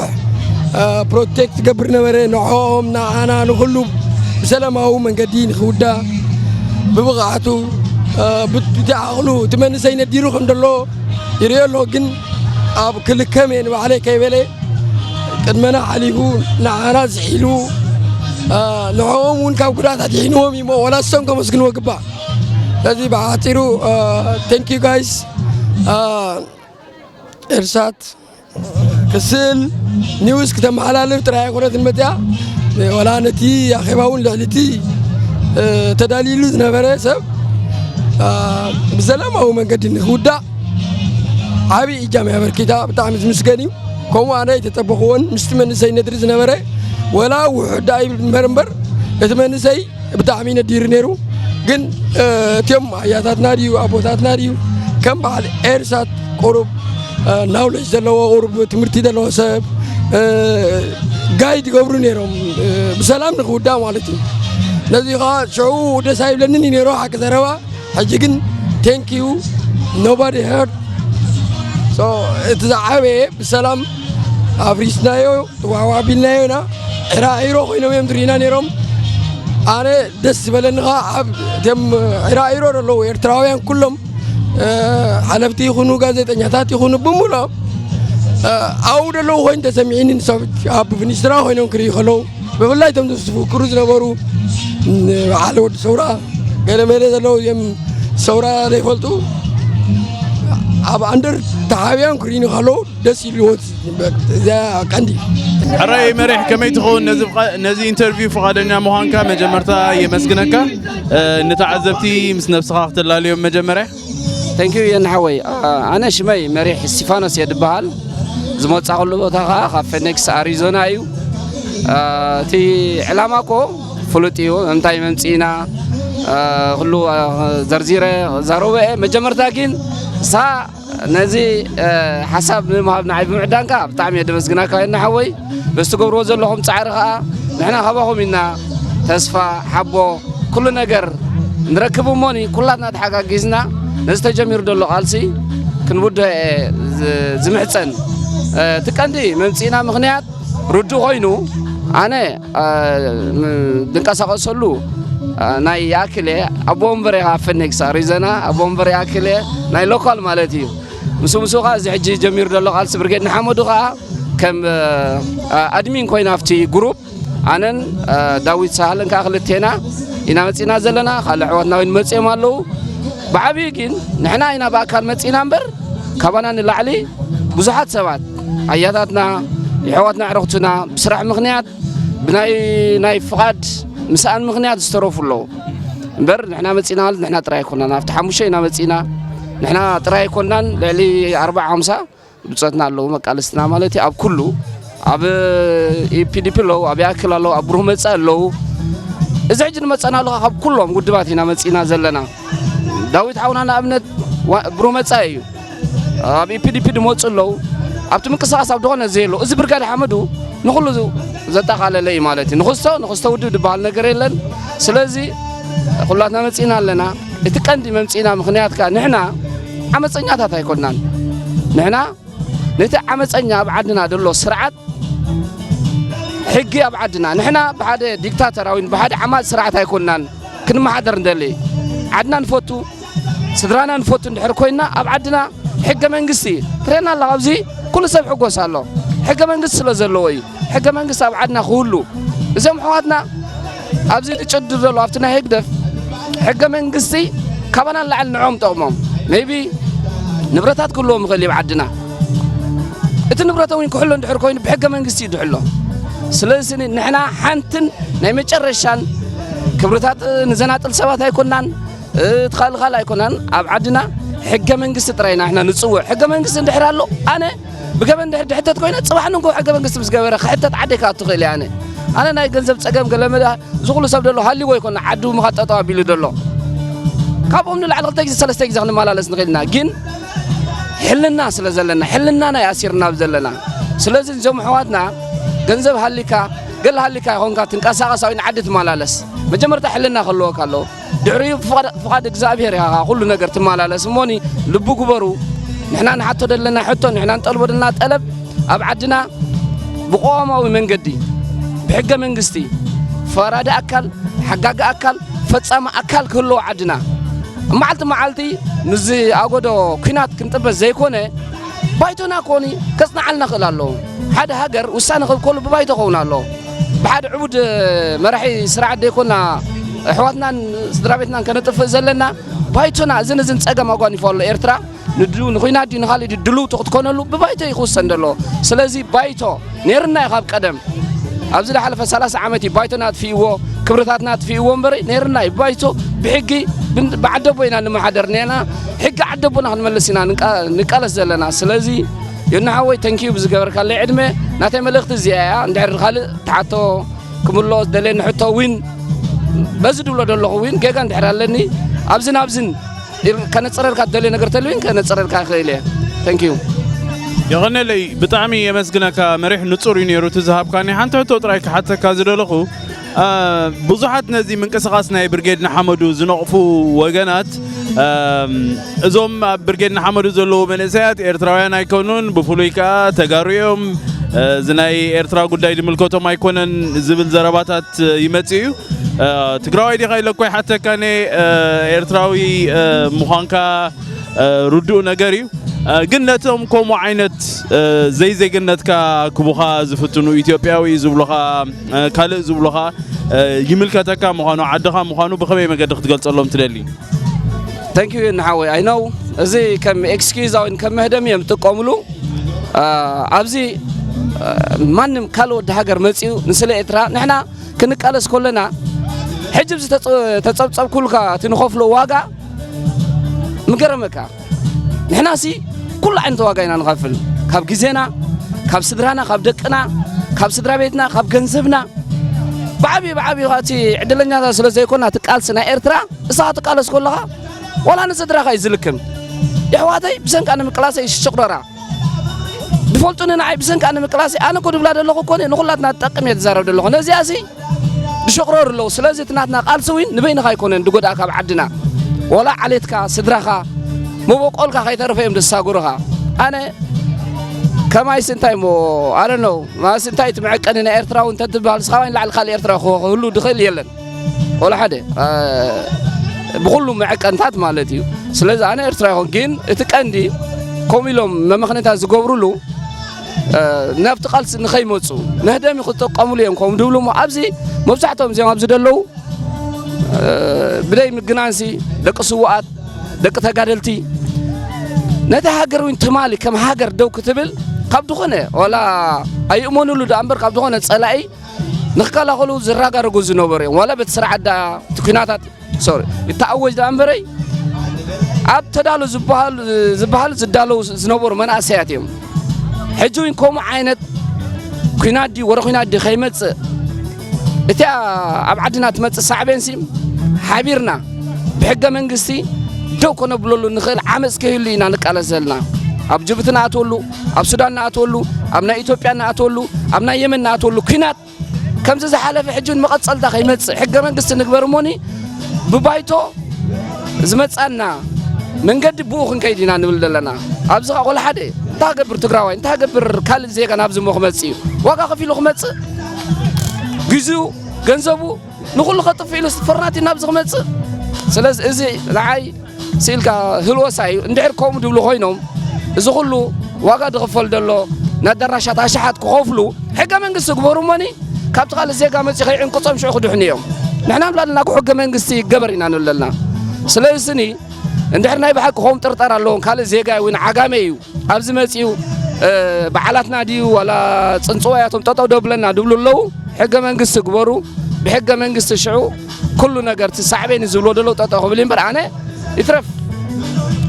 እ፣ ፕሮቴክት ዝገብር ነበረ። ንዕኦም፣ ንዓና፣ ንኹሉ ብሰላማዊ መንገዲ ንኽውዳእ ብብቕዓቱ፣ እ፣ ብ-፣ ብቲ ዓቕሉ እቲ መንእሰይ ነዲሩ ከም ዘሎ ይርእዮ ኣሎ። ግን ኣብ ክልከም እየ ንባዕለይ ከይበለ ቅድመና ሓሊፉ ንዓና ዝሒሉ፣ እ፣ ንዕኦም እውን ካብ ጉድኣት ኣድሒንዎም እዩ እሞ ዋላ እሶም ከመስግንዎ ግባእ። ስለዚ ብሓጺሩ፣ እ፣ thank you guys፣ እ፣ ኤርሳት ክስእል ኒውስ ክተመሓላልፍ ጥራይ ኣይኮነትን መጽያ፣ ዋላ ነቲ ኣኼባ እውን ልዕሊ እቲ፣ እ፣ ተዳልዩሉ ዝነበረ ሰብ፣ እ፣ ብሰላማዊ መንገዲ ንክውዳእ ዓቢ እጃም እያ ኣበርኪታ። ብጣዕሚ ዝምስገን እዩ። ከምኡ ኣነ ኣይተጸበኽዎን። ምስቲ መንእሰይ ነድሪ ዝነበረ ወላ ውሑድ ደኣ ይብል እምበር እምበር፣ እቲ መንእሰይ ብጣዕሚ ነዲሩ ነይሩ። ግን፣ እ፣ እቲኦም ኣያታትና ድዩ ኣቦታትና ድዩ ከም በዓል ኤርሳት ቁሩብ፣ እ፣ ናውሌጅ ዘለዎ፣ ቁሩብ ትምህርቲ ዘለዎ ሰብ፣ እ፣ ጋይድ ይገብሩ ነይሮም፣ እ፣ ብሰላም ንክውዳእ ማለት እዩ። ነዚ ኸዓ ሽዑ ደስ ኣይብለንን እዩ ነይሩ ሓቂ ዘረባ። ሕጂ ግን thank you nobody heard። So እቲ ዝዓበየ ብሰላም ኣፍሪስናዮ፣ ዋዋ ኣቢልናዮ ኢና። ዒራዒሮ ኮይኖም እዮም ዝርኢና ነይሮም። ኣነ ደስ ዝበለኒ ኸዓ ኣብ እቶም ዒራዒሮ ዘለዉ ኤርትራውያን ኩሎም፣ እ፣ ሓለፍቲ ይኹኑ፣ ጋዜጠኛታት ይኹኑ፣ ብምሉኦም፣ እ፣ ኣብኡ ዘለዉ ኮይኑ ተሰሚዕኒ። ንሰብ ኣብ ፊኒስትራ ኮይኖም ክርእዩ ከለዉ፣ ብፍላይ እቶም ዝፍክሩ ዝነበሩ፣ ን-፣ በዓል ወዲ ሰውራ ገለመለ ዘለዉ እዮም። ሰውራ ዘይፈልጡ ኣብ ኣንደር ተሓቢኦም ክርእዩኒ ከለዉ ደስ ኢልዎ። እዚኣ ቀንዲ። ሕራይ መሪሕ፣ ከመይ ትኸውን? ነዚ ፍቓ-፣ ነዚ ኢንተርቪው ፍቓደኛ ምዃንካ መጀመርታ የመስግነካ። እ፣ ንተዓዘብቲ ምስ ነብስኻ ክተላልዮም መጀመርያ። Thank you የን ሓወይ። ኣ-፣ ኣነ ሽመይ መሪሕ እስቲፋኖስ እየ ድበሃል። ዝመጻኹሉ ቦታ ኸዓ ካብ ፌኒክስ ኣሪዞና እዩ። ኣ፣ እቲ ዕላማ እኮ ፍሉጥ እዩ። እንታይ መምጺእና፣ ኣ፣ ኩሉ፣ ኣ፣ ዘርዚረ ዛረበ እየ። መጀመርታ ግን እሳ ነዚ፣ እ፣ ሓሳብ ንምሃብ ንዓይ ብምዕዳንካ ብጣዕሚ እየ ደመስግናካ የን ሓወይ። በዚ ትገብርዎ ዘለኹም ጻዕሪ ኸዓ ንሕና ካባኹም ኢና ተስፋ፣ ሓቦ፣ ኩሉ ነገር ንረክብ እሞኒ ኩላትና ተሓጋጊዝና ነዚ ተጀሚሩ ዘሎ ቃልሲ ክንውድኦ እየ ዝ-፣ ዝምሕጸን። እ፣ እቲ ቀንዲ መምጺእና ምኽንያት ርዱእ ኮይኑ ኣነ፣ እ፣ ም-፣ ዝንቀሳቐሰሉ፣ እ፣ ናይ ይኣክል እየ ኣቦ ወንበር እየ ካብ ፌኒክስ ኣሪዞና ኣቦ ወንበር ይኣክል እየ ናይ ሎካል ማለት እዩ። ምስ ምስ ኸዓ እዚ ሕጂ ጀሚሩ ዘሎ ቃልሲ ብርጌድ ንሓመዱ ኸዓ ከም፣ እ፣ ኣድሚን ኮይና ኣብቲ ግሩፕ ኣነን፣ እ፣ ዳዊት ሳህለን ከዓ ክልቴና ኢና መፂና ዘለና። ካልእ ኣሕዋትና እውን መፂኦም ኣለዉ። ብዓብዪ ግን ንሕና ኢና ብኣካል መፂና እምበር ካባና ንላዕሊ ብዙሓት ሰባት ኣያታትና የሕዋትና ኣዕሩኽትና ብስራሕ ምኽንያት ብናይ ናይ ፍቓድ ምስኣን ምኽንያት ዝተረፉ ኣለዉ እምበር ንሕና መፂና ማለት ንሕና ጥራይ ኣይኮናን። ኣብቲ ሓሙሽተ ኢና መፂና። ንሕና ጥራይ ኣይኮናን፣ ልዕሊ ኣርብዓ ሓምሳ ብጾትና ኣለዉ መቃልስትና ማለት እዩ። ኣብ ኩሉ ኣብ ኢፒዲፒ ኣለዉ፣ ኣብ ያክል ኣለዉ፣ ኣብ ብሩህ መጻኢ ኣለዉ። እዚ ሕጂ ንመጸናሉ ካብ ኩሎም ውድባት ኢና መጺና ዘለና። ዳዊት ሓውና ንኣብነት ዋ- ብሩህ መጻኢ እዩ። ኣብ ኢፒዲፒ ድመጹ ኣለዉ። ኣብቲ ምንቅስቃስ ኣብ ዝኾነ ዘየሎ እዚ ብርጋድ ሓመዱ ንኹሉ ዘጠቓለለ እዩ ማለት እዩ። ንኽስቶ ንኽስቶ ውድብ ዝበሃል ነገር የለን። ስለዚ ኩላትና መጺእና ኣለና። እቲ ቀንዲ መምጺእና ምኽንያት ከኣ ንሕና ዓመፀኛታት ኣይኮናን። ንሕና ነቲ ዓመፀኛ ኣብ ዓድና ዘሎ ስርዓት ሕጊ ኣብ ዓድና ንሕና ብሓደ ዲክታተራዊን ብሓደ ዓማፅ ስርዓት ኣይኮናን ክንመሓደር እንደሊ። ዓድና ንፈቱ፣ ስድራና ንፈቱ እንድሕር ኮይና ኣብ ዓድና ሕገ መንግስቲ ትረና ኣላ። ኣብዚ ኩሉ ሰብ ሕጎስ ኣሎ። ሕገ መንግስቲ ስለ ዘለዎ እዩ። ሕገ መንግስቲ ኣብ ዓድና ክህሉ እዞም ኣሕዋትና ኣብዚ ዝጭድር ዘሎ ኣብቲ ናይ ህግደፍ ሕገ መንግስቲ ካባና ንላዕሊ ንዖም ጠቕሞም ሜይቢ ንብረታት ክህልዎም ይኽእል እዩ ኣብ ዓድና። እቲ ንብረት እውን ክሕሎ እንድሕር ኮይኑ ብሕገ መንግስቲ እዩ ዝሕሎ። ስለዚ ንሕና ሓንትን ናይ መጨረሻን ክብርታት ንዘናጥል ሰባት ኣይኮናን። ትኻልኻል ኣይኮናን ኣብ ዓድና ሕገ መንግስቲ ጥራይ ኢና ንሕና ንፅውዕ። ሕገ መንግስቲ እንድሕር ኣሎ ኣነ ብገበን ድሕር ድሕተት ኮይነ ፅባሕ ንጎ ሕገ መንግስቲ ምስ ገበረ ክሕተት ዓደይ ክኣቱ ክእል እየ። ኣነ ኣነ ናይ ገንዘብ ፀገም ገለመዳ ዝኩሉ ሰብ ደሎ ሃልዎ ይኮን ዓዱ ምኻጠጠው ኣቢሉ ደሎ። ካብኦም ንላዕሊ ክልተ ግዜ ሰለስተ ግዜ ክንመላለስ ንኽእል ኢና። ግን ሕልና ስለ ዘለና ሕልና ናይ ኣሲርና ኣብ ዘለና። ስለዚ እዞም ኣሕዋትና ገንዘብ ሃሊካ ገለ ሃሊካ ይኾንካ ትንቀሳቐሳዊ ንዓዲ ትመላለስ መጀመርታ ሕልና ክህልወካ ኣለዎ። ድሕሪኡ ፍቓድ እግዚኣብሔር ኢኻ ኩሉ ነገር ትመላለስ እሞኒ። ልቢ ግበሩ። ንሕና ንሓቶ ዘለና ሕቶ ንሕና ንጠልቦ ዘለና ጠለብ ኣብ ዓድና ብቅዋማዊ መንገዲ ብሕገ መንግስቲ ፈራዲ ኣካል ሓጋጊ ኣካል ፈጻሚ ኣካል ክህልዎ ዓድና መዓልቲ መዓልቲ ምስዚ ኣጎዶ ኩናት ክንጥበስ ዘይኮነ ባይቶና ኮኒ ከጽንዓልና ክእል ኣለዎ። ሓደ ሃገር ውሳነ ክብ ከሉ ብባይቶ ከውን ኣለዎ። ብሓደ ዕቡድ መራሒ ስርዓት ዘይኮና ኣሕዋትናን ስድራ ቤትናን ከነጥፍእ ዘለና ባይቶና እዝን እዝን ጸገም ኣጓኒፎ ኣሎ። ኤርትራ ንድሉ ንኹናት ድዩ ንኻልእ ድዩ ድልውቲ ክትኮነሉ ብባይቶ እዩ ክውሰን ዘለዎ። ስለዚ ባይቶ ነይርና እዩ ካብ ቀደም ኣብዚ ዝሓለፈ ሰላሳ ዓመት እዩ ባይቶና ኣጥፍእዎ ክብርታትና ኣጥፍእዎ እምበር ነይርና እዩ ባይቶ ብሕጊ ብዓደቦ ኢና ንመሓደር ነና። ሕጊ ዓደቦና ክንመልስ ኢና ንቃለስ ዘለና። ስለዚ ዮና ሓወይ ተንኪዩ ብዝገበርካለይ ዕድመ ናተይ መልእኽቲ እዚኣ እያ። እንድሕር ካልእ ተሓቶ ክምልኦ ዝደልየኒ ሕቶ ዊን በዚ ድብሎ ደለኹ ዊን ጌጋ እንድሕር ኣለኒ ኣብዝን ኣብዝን ከነፅረልካ ትደልዮ ነገር ተልዊን ከነፅረልካ ይኽእል እየ። ተንኪዩ። የቐነለይ ብጣዕሚ የመስግነካ። መሪሕ ንፁር እዩ ነይሩ እቲ ዝሃብካኒ። ሓንቲ ሕቶ ጥራይ ክሓተካ ዝደለኹ ብዙሓት ነዚ ምንቅስቓስ ናይ ብርጌድ ንሓመዱ ዝነቕፉ ወገናት እዞም ኣብ ብርጌድ ንሓመዱ ዘለዉ መንእሰያት ኤርትራውያን ኣይኮኑን፣ ብፍሉይ ከኣ ተጋሩ እዮም፣ እዚ ናይ ኤርትራ ጉዳይ ዝምልከቶም ኣይኮነን ዝብል ዘረባታት ይመጽእ እዩ። ትግራዋይ ዲኻ ኢለ እኮ ይሓተካነ ኤርትራዊ ምዃንካ ርዱእ ነገር እዩ። ግን ነቶም ከምኡ ዓይነት ዘይዜግነትካ ክቡኻ ዝፍትኑ ኢትዮጵያዊ ዝብሉኻ ካልእ ዝብሉኻ ይምልከተካ ምዃኑ ዓድኻ ምዃኑ ብኸመይ መገዲ ክትገልጸሎም ትደሊ? Thank you ንሓወይ I know እዚ ከም excuse ኣው ከም መህደም እዮም ዝጥቀሙሉ። ኣብዚ ማንም ካልእ ወዲ ሃገር መጺኡ ንስለ ኤርትራ ንሕና ክንቃለስ ከለና ሕጂ ኣብዚ ተጸብጸብኩልካ እቲ ንኸፍሎ ዋጋ ምገረመካ። ንሕናሲ ኩሉ ዓይነት ዋጋ ኢና ንኸፍል፣ ካብ ግዜና፣ ካብ ስድራና፣ ካብ ደቅና፣ ካብ ስድራ ቤትና፣ ካብ ገንዘብና። ብዓብዩ ብዓብዩ እቲ ዕድለኛታት ስለ ዘይኮና እቲ ቃልሲ ናይ ኤርትራ እሳ ክትቃለስ ከለኻ ዋላ ንስድራኻ እዩ ዝልክም። የሕዋተይ ብሰንካ ንምቅላሰይ ሽቅረራ ድፈልጡኒ ንዓይ ብሰንካ ንምቅላሰይ ኣነ እኮ ድብላ ዘለኹ እኮ ንኹላትና ትጠቅም እየ ዝዛረብ ዘለኹ ነዚኣሲ ዝሽቕረሩ ኣለዉ። ስለዚ እቲ ናትና ቃልሲ እውን ንበይንኻ ኣይኮነን ዝጎድኣካ ኣብ ዓድና። ዋላ ዓሌትካ፣ ስድራኻ፣ መበቆልካ ከይተረፈ እዮም ዘሳግሩኻ። ኣነ ከማይሲ እንታይ እሞ ኣረነው ማለሲ እንታይ እቲ መዐቀኒ ናይ ኤርትራ እውን እንተትበሃል ስኻባይ ንላዕሊ ካልእ ኤርትራ ክህሉ ዝኽእል የለን። ዋላ ሓደ ብኹሉ መዐቀንታት ማለት እዩ። ስለዚ ኣነ ኤርትራ ይኹን ግን እቲ ቀንዲ ከምኡ ኢሎም መመኽነታት ዝገብሩሉ ናብቲ ቃልሲ ንኸይመፁ መህደሚ ክጥቀሙሉ እዮም ከም ድብሉ እሞ ኣብዚ መብዛሕትኦም እዚኦም ኣብዚ ደለዉ ብደይ ምግናንሲ ደቂ ስውኣት ደቂ ተጋደልቲ ነቲ ሃገር እውን ትማሊ ከም ሃገር ደው ክትብል ካብ ዝኾነ ዋላ ኣይእመኑሉ ዳኣ እምበር ካብ ዝኾነ ፀላኢ ንክከላኸሉ ዝራጋረጉ ዝነበሩ እዮም ዋላ በቲ ስርዓት ዳ እቲ ኩናታት ሶሪ ይተኣወጅ ደኣ እምበረይ ኣብ ተዳሎ ዝበሃሉ ዝበሃሉ ዝዳለው ዝነበሩ መናእሰያት እዮም። ሕጂ እውን ከምኡ ዓይነት ኲናት ድዩ ወረ ኲናት ድዩ ከይመፅእ እቲኣ ኣብ ዓድና ትመፅእ ሳዕቤንሲ ሓቢርና ብሕገ መንግስቲ ደው ከነብለሉ ንኽእል ዓመፅ ከይህሉ ኢና ንቃለስ ዘለና። ኣብ ጅቡቲ ንኣትወሉ፣ ኣብ ሱዳን ንኣትወሉ፣ ኣብ ናይ ኢትዮጵያ ንኣትወሉ፣ ኣብ ናይ የመን ንኣትወሉ ኲናት ከምዚ ዝሓለፈ ሕጂ እውን መቐፀልታ ከይመፅእ ሕገ መንግስቲ ንግበር እሞኒ ብባይቶ ዝመፃና መንገዲ ብኡ ክንከይድ ኢና ንብል ዘለና። ኣብዚ ከዓ ቆላ ሓደ እንታይ ገብር ትግራዋይ እንታይ ገብር ካልእ ዜጋ ናብዚ ሞ ክመፅእ እዩ ዋጋ ከፊሉ ክመፅእ ግዚኡ ገንዘቡ ንኩሉ ከጥፍእ ኢሉ ፈርናቲ ናብዚ ክመፅእ ስለዚ እዚ ንዓይ ስኢልካ ህልወሳ እዩ። እንድሕር ከምኡ ድብሉ ኮይኖም፣ እዚ ኩሉ ዋጋ ዝኽፈል ዘሎ፣ ንኣዳራሻት ኣሽሓት ክኸፍሉ፣ ሕገ መንግስቲ ግበሩ እሞኒ፣ ካብቲ ካልእ ዜጋ መጺኡ ከይዕንቅጾም ሽዑ ክድሕኑ እዮም። ንሕና ንብላልና እኮ ሕገ መንግስቲ ይገበር ኢና ንብል ዘለና። ስለዚ ስኒ እንድሕር ናይ ብሓቂ ከምኡ ጥርጠር ኣለዎም፣ ካልእ ዜጋ እውን ዓጋመ እዩ፣ ኣብዚ መጺኡ፣ እ፣ በዓላትና ድዩ ዋላ ጽንጽዋያቶም ጠጠው ደብለና ድብሉ ኣለዉ። ሕገ መንግስቲ ግበሩ፣ ብሕገ መንግስቲ ሽዑ ኩሉ ነገር እቲ ሳዕቤን እዩ ዝብሎ ደለዉ ጠጠው ክብል እምበር ኣነ ይትረፍ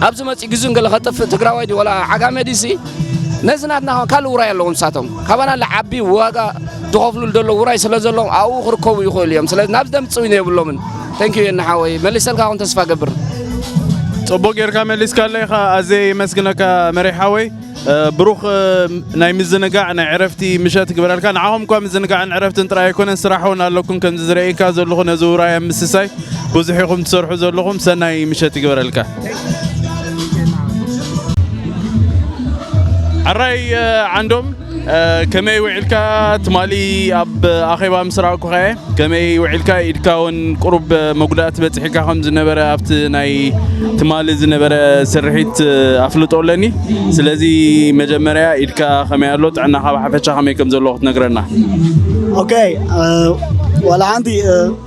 ኣብዚ መጺኡ ግዙን ገለ ከጥፍእ ትግራዋይ ድዩ ዋላ ዓጋመ ድዩሲ ነዚ ናትና ካልእ ውራይ ኣለዎም ንሳቶም። ካባና ለዓቢ ዋጋ ዝኸፍሉ ደለዉ ውራይ ስለ ዘለዎም ኣብኡ ክርከቡ ይኽእሉ እዮም። ስለዚ ናብዚ ደምጽኡ የብሎምን። ተንኪዩ የናሓወይ መሊሰልካ ኹን ተስፋ ገብር። ጽቡቅ ጌርካ መሊስካለይ ኢኻ ኣዘየ የመስግነካ መሪሕ ሓወይ። ብሩኽ ናይ ምዝንጋዕ ናይ ዕረፍቲ ምሸት ይግበረልካ። ንዓኹም እኳ ምዝንጋዕን ዕረፍትን ጥራይ ኣይኮነን ስራሕ እውን ኣለኩም። ከምዚ ዝረእየካ ዘለኹ ነዚ ውራይ ኣብ ምስሳይ ብዙሕ ኢኹም ትሰርሑ ዘለኹም። ሰናይ ምሸት ይግበረልካ። ሕራይ ዓንዶም ከመይ ውዒልካ? ትማሊ ኣብ ኣኼባ ምስ ረኣኩኻ እየ። ከመይ ውዒልካ? ኢድካ እውን ቁሩብ መጉዳእቲ በፂሕካ ከም ዝነበረ ኣብቲ ናይ ትማሊ ዝነበረ ስርሒት ኣፍልጦ ኣለኒ። ስለዚ መጀመርያ ኢድካ ከመይ ኣሎ? ጥዕናኻ ብሓፈሻ ከመይ ከም ዘሎ ክትነግረና። ኦኬ፣ ዋላ ሓንቲ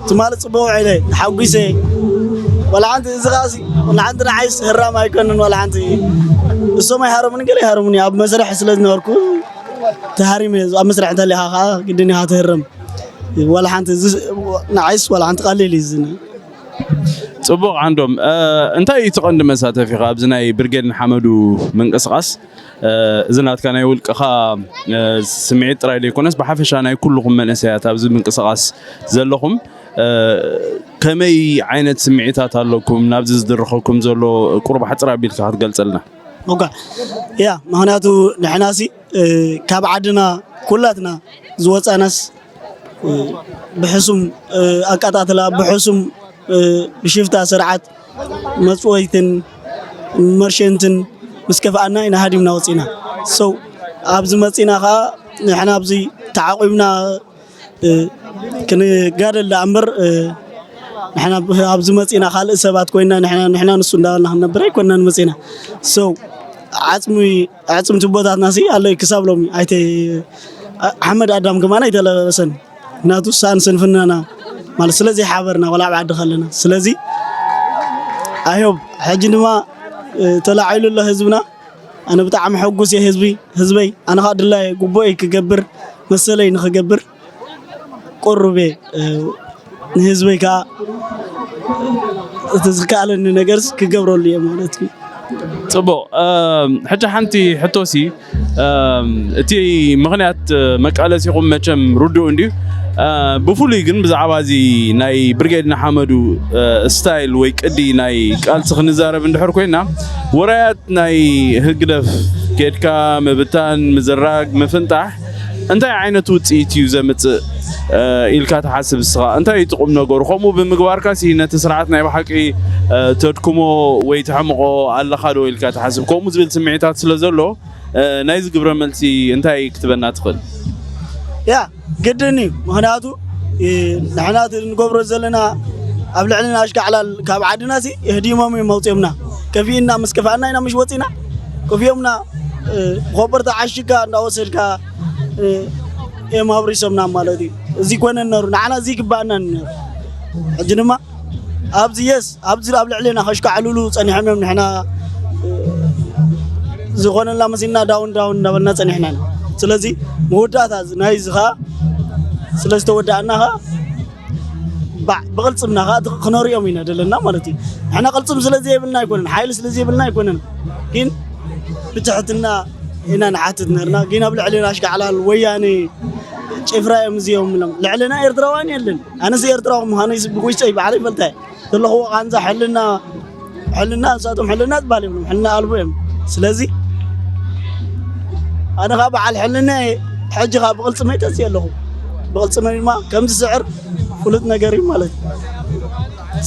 ትማሊ ፅቡቅ ውዒለ ተሓጒሰ። ዋላ ሓንቲ እዚ ኸዓ ዋላ ሓንቲ ንዓይስ ህራም ኣይኮንን። ዋላ ሓንቲ እሶም ኣይሃረሙን ገለ ኣይሃረሙን ኣብ መስርሕ ስለ ዝነበርኩ ተሃሪመ። ኣብ መስርሕ እንተሊኻ ከዓ ግድን ኢኻ ትህረም። ዋላ ሓንቲ ንዓይስ ዋላ ሓንቲ ቀሊል እዩ ዝኒ። ፅቡቕ ዓንዶም፣ እንታይ እዩ እቲ ቀንዲ መሳተፊኻ ኣብዚ ናይ ብርጌድ ንሓመዱ ምንቅስቃስ? እዚ ናትካ ናይ ውልቅኻ ስምዒት ጥራይ ዘይኮነስ ብሓፈሻ ናይ ኩልኹም መንእሰያት ኣብዚ ምንቅስቃስ ዘለኹም ከመይ ዓይነት ስምዒታት ኣለኩም? ናብዚ ዝድርኸኩም ዘሎ ቁሩብ ሓፅር ኣቢልካ ክትገልፀልና። ኦካ ያ ምክንያቱ ንሕናሲ ካብ ዓድና ኩላትና ዝወፃናስ ብሕሱም ኣቀጣትላ ብሕሱም ብሽፍታ ስርዓት መፅወይትን መርሸንትን ምስ ከፍኣና ኢና ሃዲምና ወፂና። ሰው ኣብዚ መፂና ከዓ ንሕና ኣብዚ ተዓቂብና ክንጋደል ደኣ እምበር ንሕና ኣብዚ መፂና ካልእ ሰባት ኮይና ንሕና ንሱ እንዳበልና ክንነብር ኣይኮንናን መፂና። ሰው ዓፅሚ ኣዕፅምቲ ኣቦታትና ሲ ኣሎ ክሳብ ሎሚ ኣይተ ሓመድ ኣዳም ከማን ኣይተለበሰን። ምክንያቱ ሳን ስንፍናና ማለት ስለዚ ሓበርና ወላ ኣብ ዓዲ ከለና ስለዚ ኣዮብ ሕጂ ድማ ተላዒሉ ኣሎ ህዝብና። ኣነ ብጣዕሚ ሕጉስ እየ ህዝቢ ህዝበይ ኣነ ከዓ ድላይ ግቡእ ክገብር መሰለይ ንክገብር ቁሩብ እየ ንህዝበይ ከዓ እቲ ዝከኣለኒ ነገርስ ክገብረሉ እየ ማለት እዩ። ፅቡቕ። ሕጂ ሓንቲ ሕቶሲ እቲ ምኽንያት መቃለሲኹም መቸም ርዱእ እንድዩ። ብፍሉይ ግን ብዛዕባ እዚ ናይ ብርጌድ ንሓመዱ ስታይል ወይ ቅዲ ናይ ቃልሲ ክንዛረብ እንድሕር ኮይና ውራያት ናይ ህግደፍ ኬድካ ምብታን ምዝራግ ምፍንጣሕ እንታይ ዓይነት ውፅኢት እዩ ዘምፅእ ኢልካ ትሓስብ እስኻ? እንታይ እዩ እቲ ቁም ነገሩ? ከምኡ ብምግባርካሲ ነቲ ስርዓት ናይ ብሓቂ ተድክሞ ወይ ተሕምቆ ኣለኻ ዶ ኢልካ ትሓስብ? ከምኡ ዝብል ስምዒታት ስለ ዘሎ ናይዚ ግብረ መልሲ እንታይ ክትበና ትኽእል? ያ ግድን እዩ። ምክንያቱ ንሕና እቲ ንገብሮ ዘለና ኣብ ልዕልና ኣሽካዕላል ካብ ዓድና ሲ የህዲሞም እዮም መውፅዮምና ከፊእና ምስ ከፋእና ኢና ምሽ ወፂና ከፊኦምና ብኮበርታ ዓሽካ እንዳወሰድካ እዮም ኣብሪሶምና ማለት እዩ። እዚ ኮነ ነሩ ንዓና እዚ ይግባኣና ነሩ። ሕጂ ድማ ኣብዚ የስ ኣብዚ ኣብ ልዕሌና ከሽካዕልሉ ፀኒሖም እዮም። ንሕና ዝኾነና መሲና ዳውን ዳውን እንዳበልና ፀኒሕና ኢና። ስለዚ መወዳእታ ናይዚ ከዓ ስለ ዝተወዳእና ከዓ ብቕልፅምና ከዓ ክነሪኦም ኢና ደለና ማለት እዩ። ንሕና ቅልፅም ስለ ዘየብልና ኣይኮነን፣ ሓይሊ ስለ ዘየብልና ኣይኮነን፣ ግን ብትሕትና ኢና ንሓትት ነርና። ግን ኣብ ልዕሌና ኣሽካዕላል ወያነ ጭፍራ እዮም እዚኦም ኢሎም ልዕሌና ኤርትራውያን የለን። ኣነስ ኤርትራዊ ምዃነይ ብውሽጠይ ባዕለይ ይፈልጣ እየ። ዘለኹዎ ቃንዛ ሕልና ሕልና ንሳቶም ሕልና ዝበሃል የብሎም ሕልና ኣልቦ እዮም። ስለዚ ኣነ ከዓ በዓል ሕልና እየ። ሕጂ ከዓ ብቕልፅመይ ተፅየ ኣለኹ። ብቕልፅመይ ድማ ከም ዝስዕር ፍሉጥ ነገር እዩ ማለት እዩ።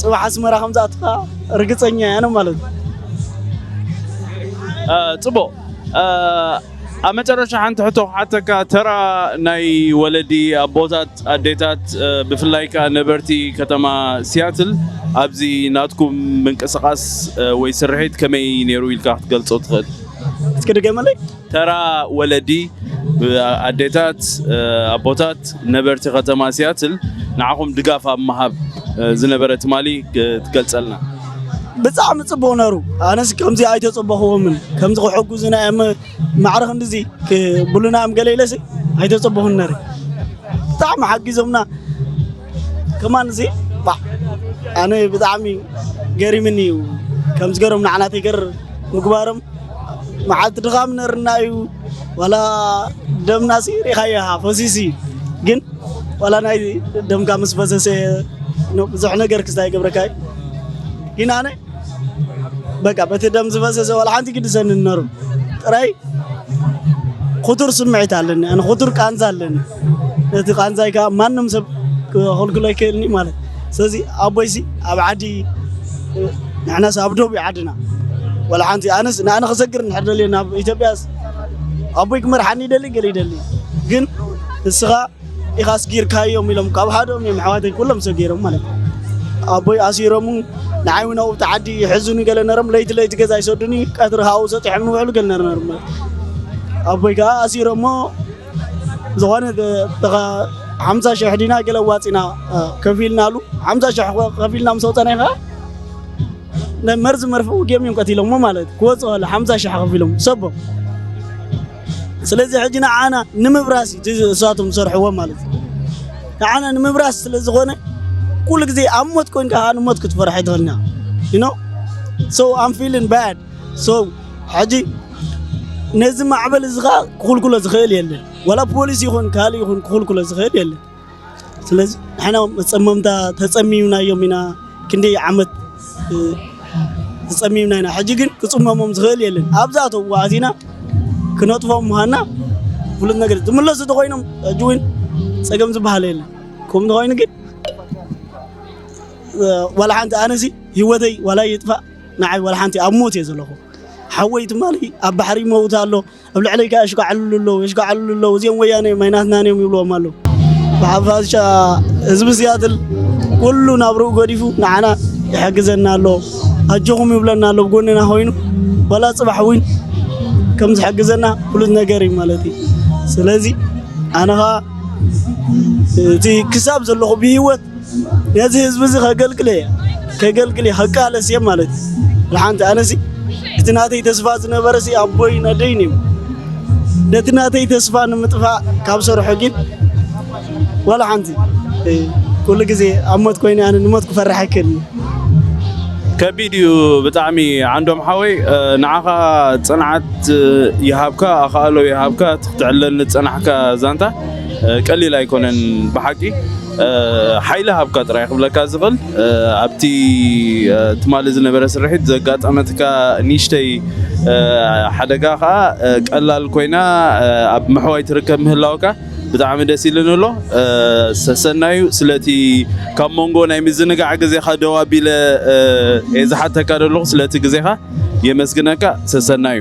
ፅባሕ ኣስመራ ከም ዝኣቱ ከዓ ርግፀኛ እየ ኣነ ማለት እዩ። ፅቡቕ። ኣብ መጨረሻ ሓንቲ ሕቶ ክሓተካ፣ ተራ ናይ ወለዲ ኣቦታት፣ ኣዴታት፣ እ፣ ብፍላይ ከኣ ነበርቲ ከተማ ሲያትል ኣብዚ ናትኩም ምንቅስቓስ፣ እ፣ ወይ ስርሒት ከመይ ነይሩ ኢልካ ክትገልጾ ትኽእል? እስኪ ድገመለይ። ተራ ወለዲ፣ እ፣ ኣዴታት፣ እ፣ ኣቦታት፣ ነበርቲ ከተማ ሲያትል ንዓኹም ድጋፍ ኣብ ምሃብ፣ እ፣ ዝነበረ ትማሊ፣ እ፣ ትገልጸልና። ብጣዕሚ ጽቡቕ ነሩ። ኣነስ ከምዚ ኣይተጸበኽዎምን። ከምዚ ክሕጉዙና እዮም ማዕረ ክንድዚ ክብሉና እዮም ገለ ኢለሲ ኣይተጸበኹን ነረ። ብጣዕሚ ሓጊዞምና። ከማን እዚ ባ-፣ ኣነ ብጣዕሚ ገሪምኒ እዩ። ከምዚ ገሮም ንዓና ተይገር ምግባሮም። መዓልቲ ድኻም ነርና እዩ። ዋላ ደምናሲ ሪኻዮ ኢኻ ፈሲሲ። ግን ዋላ ናይ ደምካ ምስ ፈሰሰ ኖ-፣ ብዙሕ ነገር ክስታይ ይገብረካ እዩ። ግን ኣነ በቃ በቲ ደም ዝፈሰሰ ዋላ ሓንቲ ግድሰኒ ነሩ። ጥራይ ክቱር ስምዒት ኣለኒ። ኣነ ክቱር ቃንዛ ኣለኒ። ነቲ ቃንዛይ ከኣ ማንም ሰብ ክኸልክሎ ኣይክእልኒ ማለት። ስለዚ ኣቦይሲ ኣብ ዓዲ፣ ንሕናስ ኣብ ዶብ እዩ ዓድና። ዋላ ሓንቲ ኣነስ ንኣነ ክሰግር እንድሕር ደልየ ናብ ኢትዮጵያስ ኣቦይ ክመርሓኒ ይደሊ፣ ገለ ይደሊ። ግን ንስኻ ኢኻ ኣስጊርካዮም ኢሎም ካብ ሓዶም እዮም ኣሕዋተይ ኩሎም ሰጊሮም ማለት እዩ። ኣቦይ ኣሲሮሙ ንዓይ እውን ኣብኡ ኣብቲ ዓዲ ይሕዙኒ ገለ ነሮም። ለይቲ ለይቲ ገዛ ይሰዱኒ፣ ቀትሪ ካብኡ ሰጢሖም ንውዕሉ ገለ ነር ነሮም ማለት እዩ። ኣቦይ ከኣ ኣሲሮሞ ዝኾነ ተ-፣ ተኻ-፣ ሓምሳ ሽሕ ዲና ገለ ኣዋጺና፣ እ፣ ከፊልናሉ። ሓምሳ ሽሕ ከ-፣ ከፊልና ምስ ኣውጻናዮ ከኣ ነ-፣ መርዚ መርፍእ ወጊኦም እዮም ቀቲሎሞ ማለት እዩ። ክወጽእ ከሎ ሓምሳ ሽሕ ከፊሎም ሰቦም። ስለዚ ሕጂ ንዓና ንምብራስ እዩ እቲ እሳቶም ዝሰርሕዎ ማለት እዩ። ንዓና ንምብራስ ስለ ዝኾነ ኩሉ ግዜ ኣብ ሞት ኮይንካ ከኣ ንሞት ክትፈርሕ ኣይትኽእልን ኢኻ። You know? So I'm feeling bad. So ሕጂ ነዚ ማዕበል እዚ ከኣ ክኹልኩሎ ዝኽእል የለን። ዋላ ፖሊስ ይኹን ካልእ ይኹን ክኹልኩሎ ዝኽእል የለን። ስለዚ ንሕና መጸመምታ ተጸሚምናዮም ኢና፣ ክንደይ ዓመት፣ እ፣ ተጸሚምና ኢና። ሕጂ ግን ክጽመሞም ዝኽእል የለን። ኣብዛ ኣተውዋ ኣቲና ክነጥፎም ምዃንና ፍሉጥ ነገር እዩ። ዝምለሱ ተኾይኖም ሕጂ እውን ጸገም ዝበሃል የለን። ከምኡ ተኾይኑ ግን፣ እ፣ ዋላ ሓንቲ ኣነሲ ህይወተይ ዋላ ይጥፋእ ንዓይ ዋላ ሓንቲ ኣብ ሞት እየ ዘለኹ። ሓወይ ትማሊ ኣብ ባሕሪ ይመውት ኣሎ። ኣብ ልዕለይ ከኣ የሽካዕልሉ ኣለዉ፣ የሽካዕልሉ ኣለዉ። እዚኦም ወያነ እዮም፣ ኣይናትናን እዮም ይብልዎም ኣለዉ። ብሓፈሻ ህዝቢ ሲያትል ኩሉ ናብርኡ ገዲፉ ንዓና ይሕግዘና ኣሎ። ኣጆኹም ይብለና ኣሎ፣ ብጎንና ኮይኑ ዋላ ጽባሕ እውን ከም ዝሕግዘና ፍሉጥ ነገር እዩ ማለት እዩ። ስለዚ ኣነ ኸኣ እቲ ክሳብ ዘለኹ ብህይወት ነዚ ህዝቢ እዚ ከገልግል እየ፣ ከገልግል እየ፣ ከቃለስ እየ ማለት እዩ። ሓንቲ ኣነሲ እቲ ናተይ ተስፋ ዝነበረ ሲ ኣቦይ ነደይን እዩ። ነቲ ናተይ ተስፋ ንምጥፋእ ካብ ሰርሑ ግን ዋላ ሓንቲ፣ እ፣ ኩሉ ግዜ ኣብ ሞት ኮይነ ኣነ ንሞት ክፈርሕ ኣይክእልን። ከቢድ እዩ ብጣዕሚ ዓንዶም ሓወይ፣ እ፣ ንዓኻ ጽንዓት፣ እ፣ ይሃብካ፣ ኣኻእሎ ይሃብካ፣ እቲ ክትዕለኒ ዝጸናሕካ ዛንታ፣ እ፣ ቀሊል ኣይኮነን ብሓቂ። እ፣ ሓይሊ ሃብካ ጥራይ ክብለካ ዝኽእል፣ እ፣ ኣብቲ፣ እ፣ ትማሊ ዝነበረ ስርሒት ዘጋጠመትካ ንእሽተይ፣ እ፣ ሓደጋ ኸኣ፣ እ፣ ቀላል ኮይና፣ እ፣ ኣብ ምሕዋይ ትርከብ ምህላውካ ብጣዕሚ ደስ ኢሉኒ ኣሎ። እ፣ ሰሰናዩ ስለቲ ካብ መንጎ ናይ ምዝንጋዕ ግዜኻ ደው ኣቢለ፣ እ፣ እየ ዝሓተካ ዘለኹ። ስለቲ ግዜኻ የመስግነካ። ሰሰናዩ።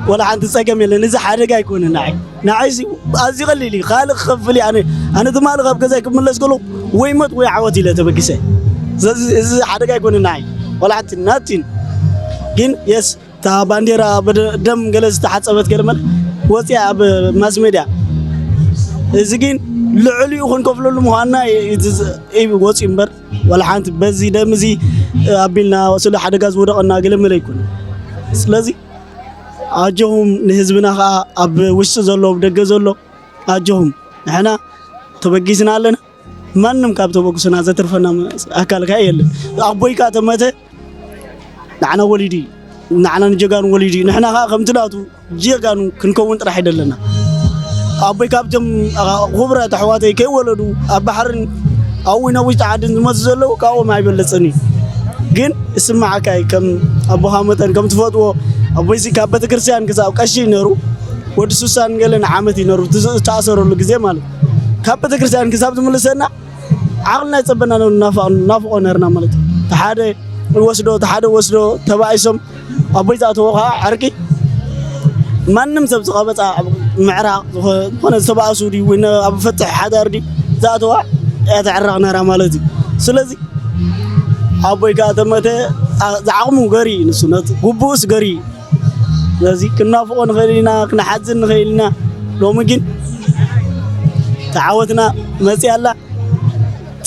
ወላ ሓንቲ ጸገም የለን። እዚ ሓደጋ ኣይኮነን ንዓይ። ንዓይሲ ኣዝዩ ቀሊል እዩ። ካልእ ክኸፍል እየ ኣነ። ኣነ ትማሊ ካብ ገዛይ ክምለስ ከለኹ ወይ ሞት ወይ ዓወት ኢለ ተበጊሰ። ስለዚ እዚ ሓደጋ ኣይኮነን ንዓይ። ወላ ሓንቲ ናቲን። ግን የስ፣ እታ ባንዴራ ብደ-፣ ደም ገለ ዝተሓጸበት ገለ መለ ወፂኣ ኣብ ማስ ሜድያ። እዚ ግን ልዕሊኡ ክንከፍለሉ ምዃንና ይ-፣ ይ-፣ ይ-፣ ወፂኡ እምበር፣ ወላ ሓንቲ በዚ ደም እዚ ኣቢልና ስለ ሓደጋ ዝወደቐና ገለ መለ ኣይኮነን። ስለዚ ኣጆኹም ንህዝብና ኸኣ ኣብ ውሽጢ ዘሎ፣ ኣብ ደገ ዘሎ ኣጆኹም። ንሕና ተበጊስና ኣለና። ማንም ካብ ተበግሶና ዘትርፈና ኣካል ከኣ የለን። ኣቦይ ከኣ ተመተ ንዓና ወሊዱ እዩ። ንዓና ንጀጋኑ ወሊዱ እዩ። ንሕና ከኣ ከምቲ ናቱ ጀጋኑ ክንከውን ጥራሕ ይደለና። ኣቦይ ካብቶም፣ ኣ፣ ክቡራት ኣሕዋተይ ከይወለዱ ኣብ ባሕርን ኣብኡ ናብ ውሽጢ ዓድን ዝመቱ ዘለዉ ካብኦም ኣይበለጽን እዩ። ግን ይስምዓካ እዩ፣ ከም ኣቦኻ መጠን ከም ትፈትዎ። ኣቦይሲ ካብ ቤተክርስትያን ክሳብ ቀሺ ነሩ፣ ወዲ ሱሳን ገለን ዓመት እዩ ነሩ፣ እቲ ዝተኣሰረሉ ግዜ ማለት። ካብ ቤተክርስትያን ክሳብ ዝምልሰና ዓቕልና ይጸበና ነሩ፣ ናፋቕ-፣ ናፍቖ ነርና ማለት እዩ። እቲ ሓደ ይወስዶ፣ እቲ ሓደ ወስዶ፣ ተባኢሶም ኣቦይ ዝኣተዎ ኸዓ ዕርቂ ማንም ሰብ ዝቐበፃ፣ ኣብ ምዕራቕ ዝኾነ ዝተባእሱ ድዩ ወይ ኣብ ፈትሕ ሓዳር ድዩ ዝኣተዋ እያ ተዕረቕ ነራ ማለት እዩ። ስለዚ ኣቦይ ከዓ ተመተ ዝዓቕሙ ገሪ እዩ፣ ንሱ ግቡእስ ገሪ እዩ። ስለዚ ክናፍቆ ንኽእል ኢና፣ ክንሓዝን ንኽእል ኢና። ሎሚ ግን ተዓወትና መፅያ ኣላ።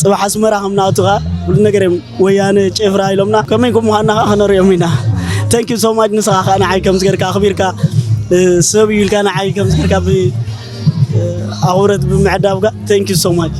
ፅባሕ ኣስመራ ከም ንኣቱ ከዓ ኩሉ ነገር እዮም ወያነ ጭፍራ ኢሎምና፣ ከመይ ከም ምዃንና ከዓ ከነርእዮም ኢና። Thank you so much። ንስኻ ከዓ ንዓይ ከምዚ ጌርካ ኣኽቢርካ፣ ሰብ እዩ ኢልካ ንዓይ ከምዚ ጌርካ ብ ኣኽብረት ብምዕዳብካ thank you so much።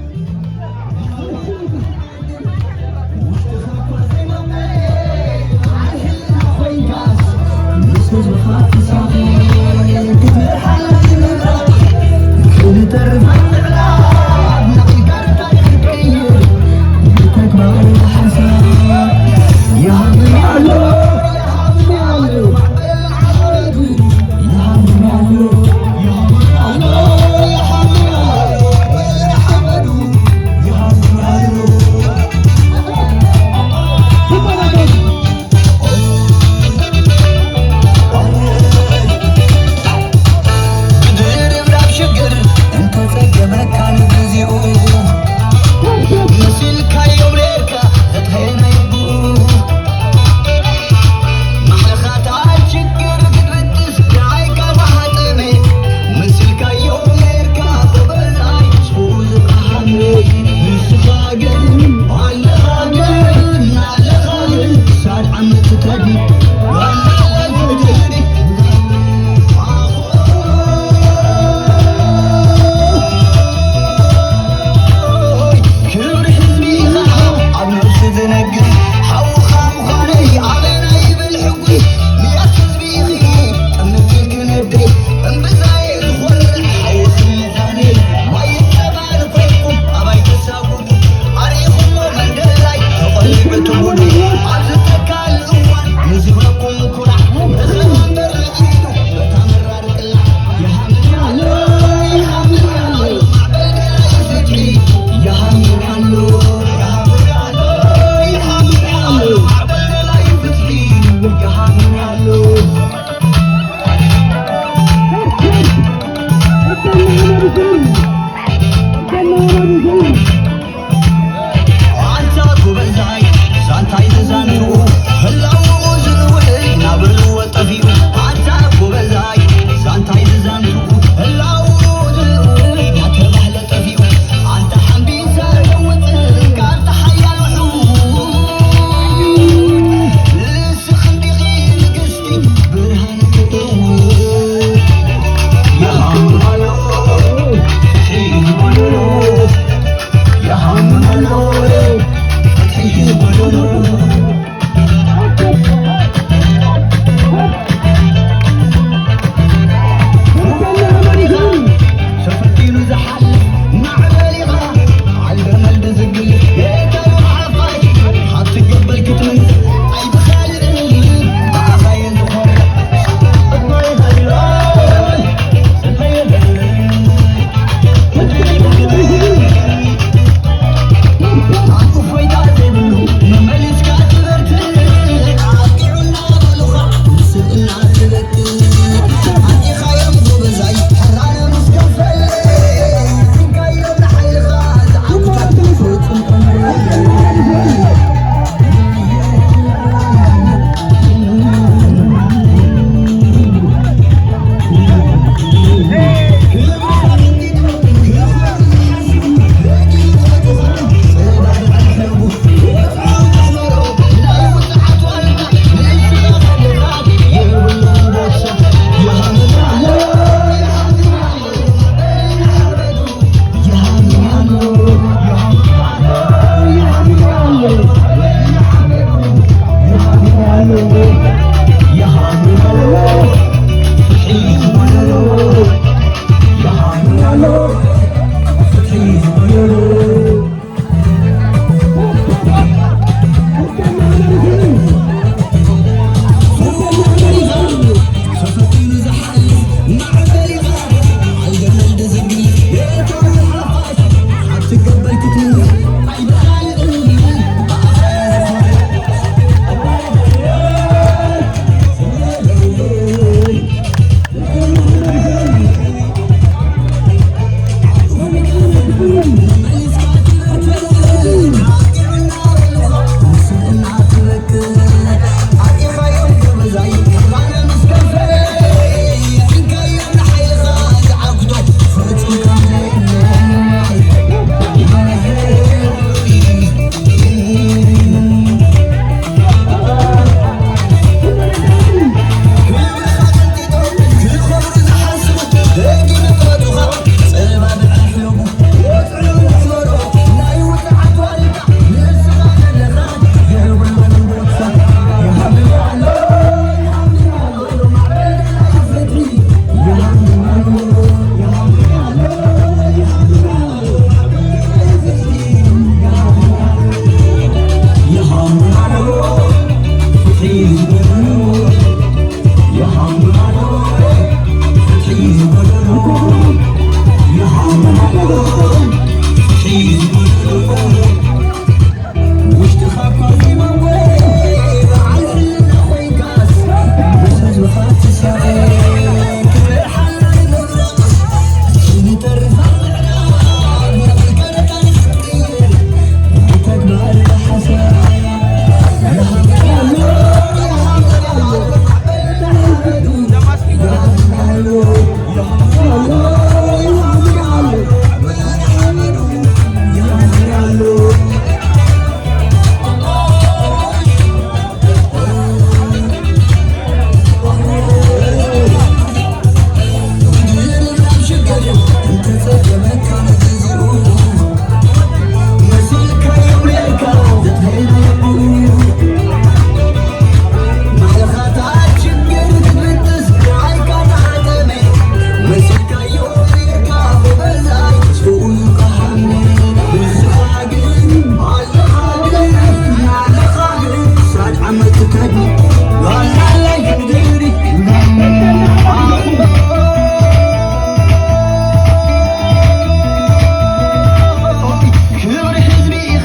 ክብሪ ህዝቢ ኢኻ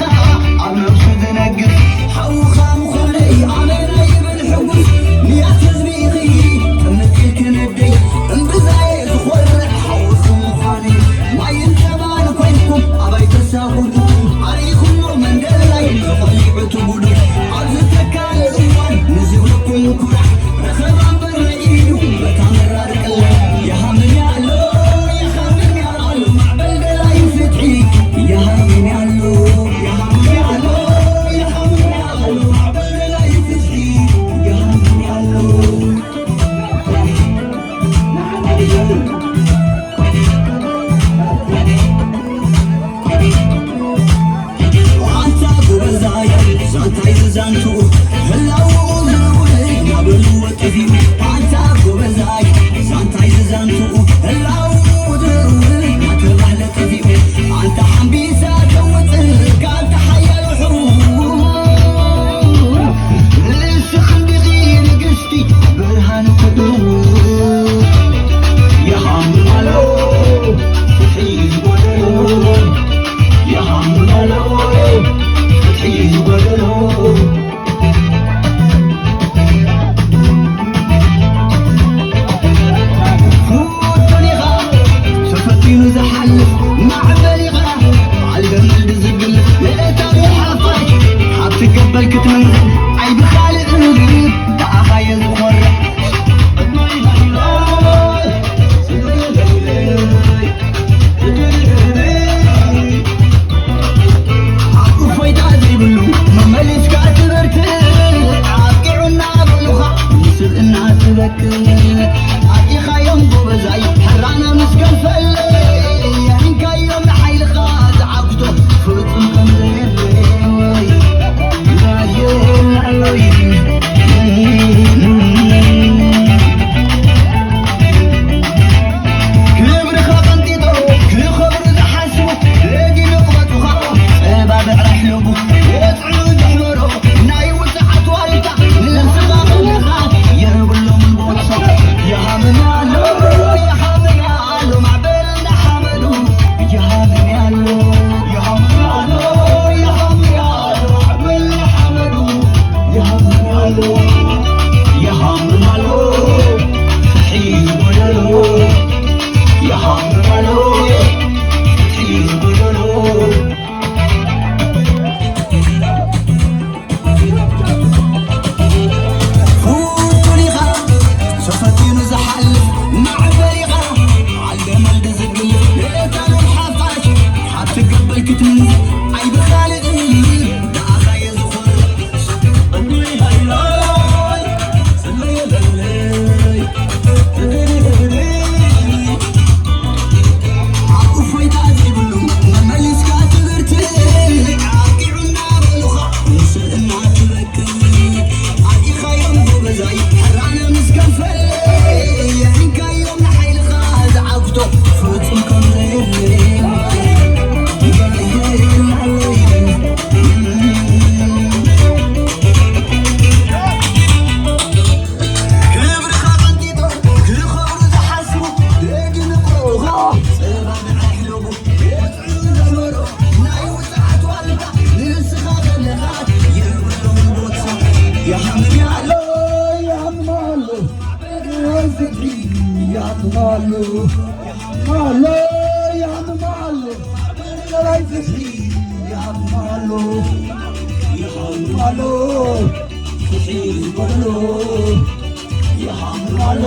ኣብ ነብሱ ዝነግስ፣ ሓውኻ ምዃነይ ኣነ ናይ ይብል ሕጉስ፣ ንያት ህዝቢ ኢኺ ጥምት ኢልኪ ነደይ፣ እምብዛየ ዝኾርዕ ሓውኹም ምዃነይ፣ ማይን ጸባን ኮይንኩም ኣባይ ተሳጉዱ፣ ኣርኢኹሞ መንደላይ ተቐሊዑ ትጉዱ፣ ኣብዚ ተካል እዋን ንዝብለኩም ኩራሕ፣ ረኸባ እምበር ኢዱ በታ መራር ቀለ፣ ይሃምን ኣሎ፣ ይሃምን ኣሎ፣ ማዕበል ደላይ ፍትሒ፣ ይሃምን ኣሎ፣ ይሃምን ኣሎ፣ ይሃምን ኣሎ፣ ማዕበል ደላይ ፍትሒ፣ ይሃምን ኣሎ። ኣንታ ጎበዛይ፣ ዛንታይ ዝዛንቱ፣ ህላው ዝርውር፣ ናበሉ ወጠፊኡ። ኣንታ ጎበዛይ፣ ዛንታይ ዝዛንቱ፣ ህላው ዝርውር፣ ናተባህለ ጠፊኡ። ኣንታ ሓምቢሳ ተውፅእ፣ ካልታ ሓያል ውሕው። ንስኺ እንዲኺ ንግስቲ፣ ብርሃን ክድርብ። ይሃምናሎ፣ ፍትሒ ዝጎደሎ። ይሃምናሎ፣ ፍትሒ ዝጎደሎ። ፍቱን ኢኻ፣ ተፈቲኑ ዝሓልፍ ማዕበል ኢኻ። በዓል ገመል ድዝግል፣ ንእታዊ ሓፋሽ፣ ሃብቲ ገበል ክትምንዝር፣ ኣይ ብኻልእ ብኣኻየ ዝኾርዕ። እፎይታ ዘይብሉ መመሊስካ ትብር ይሃብም ኣሎ፣ ይሃብም ኣሎ፣ ናይ ፍትሒ ይሃብም ኣሎ፣ ይሃብም ኣሎ፣ ፍትሒ ዝጎደሎ ይሃብም ኣሎ።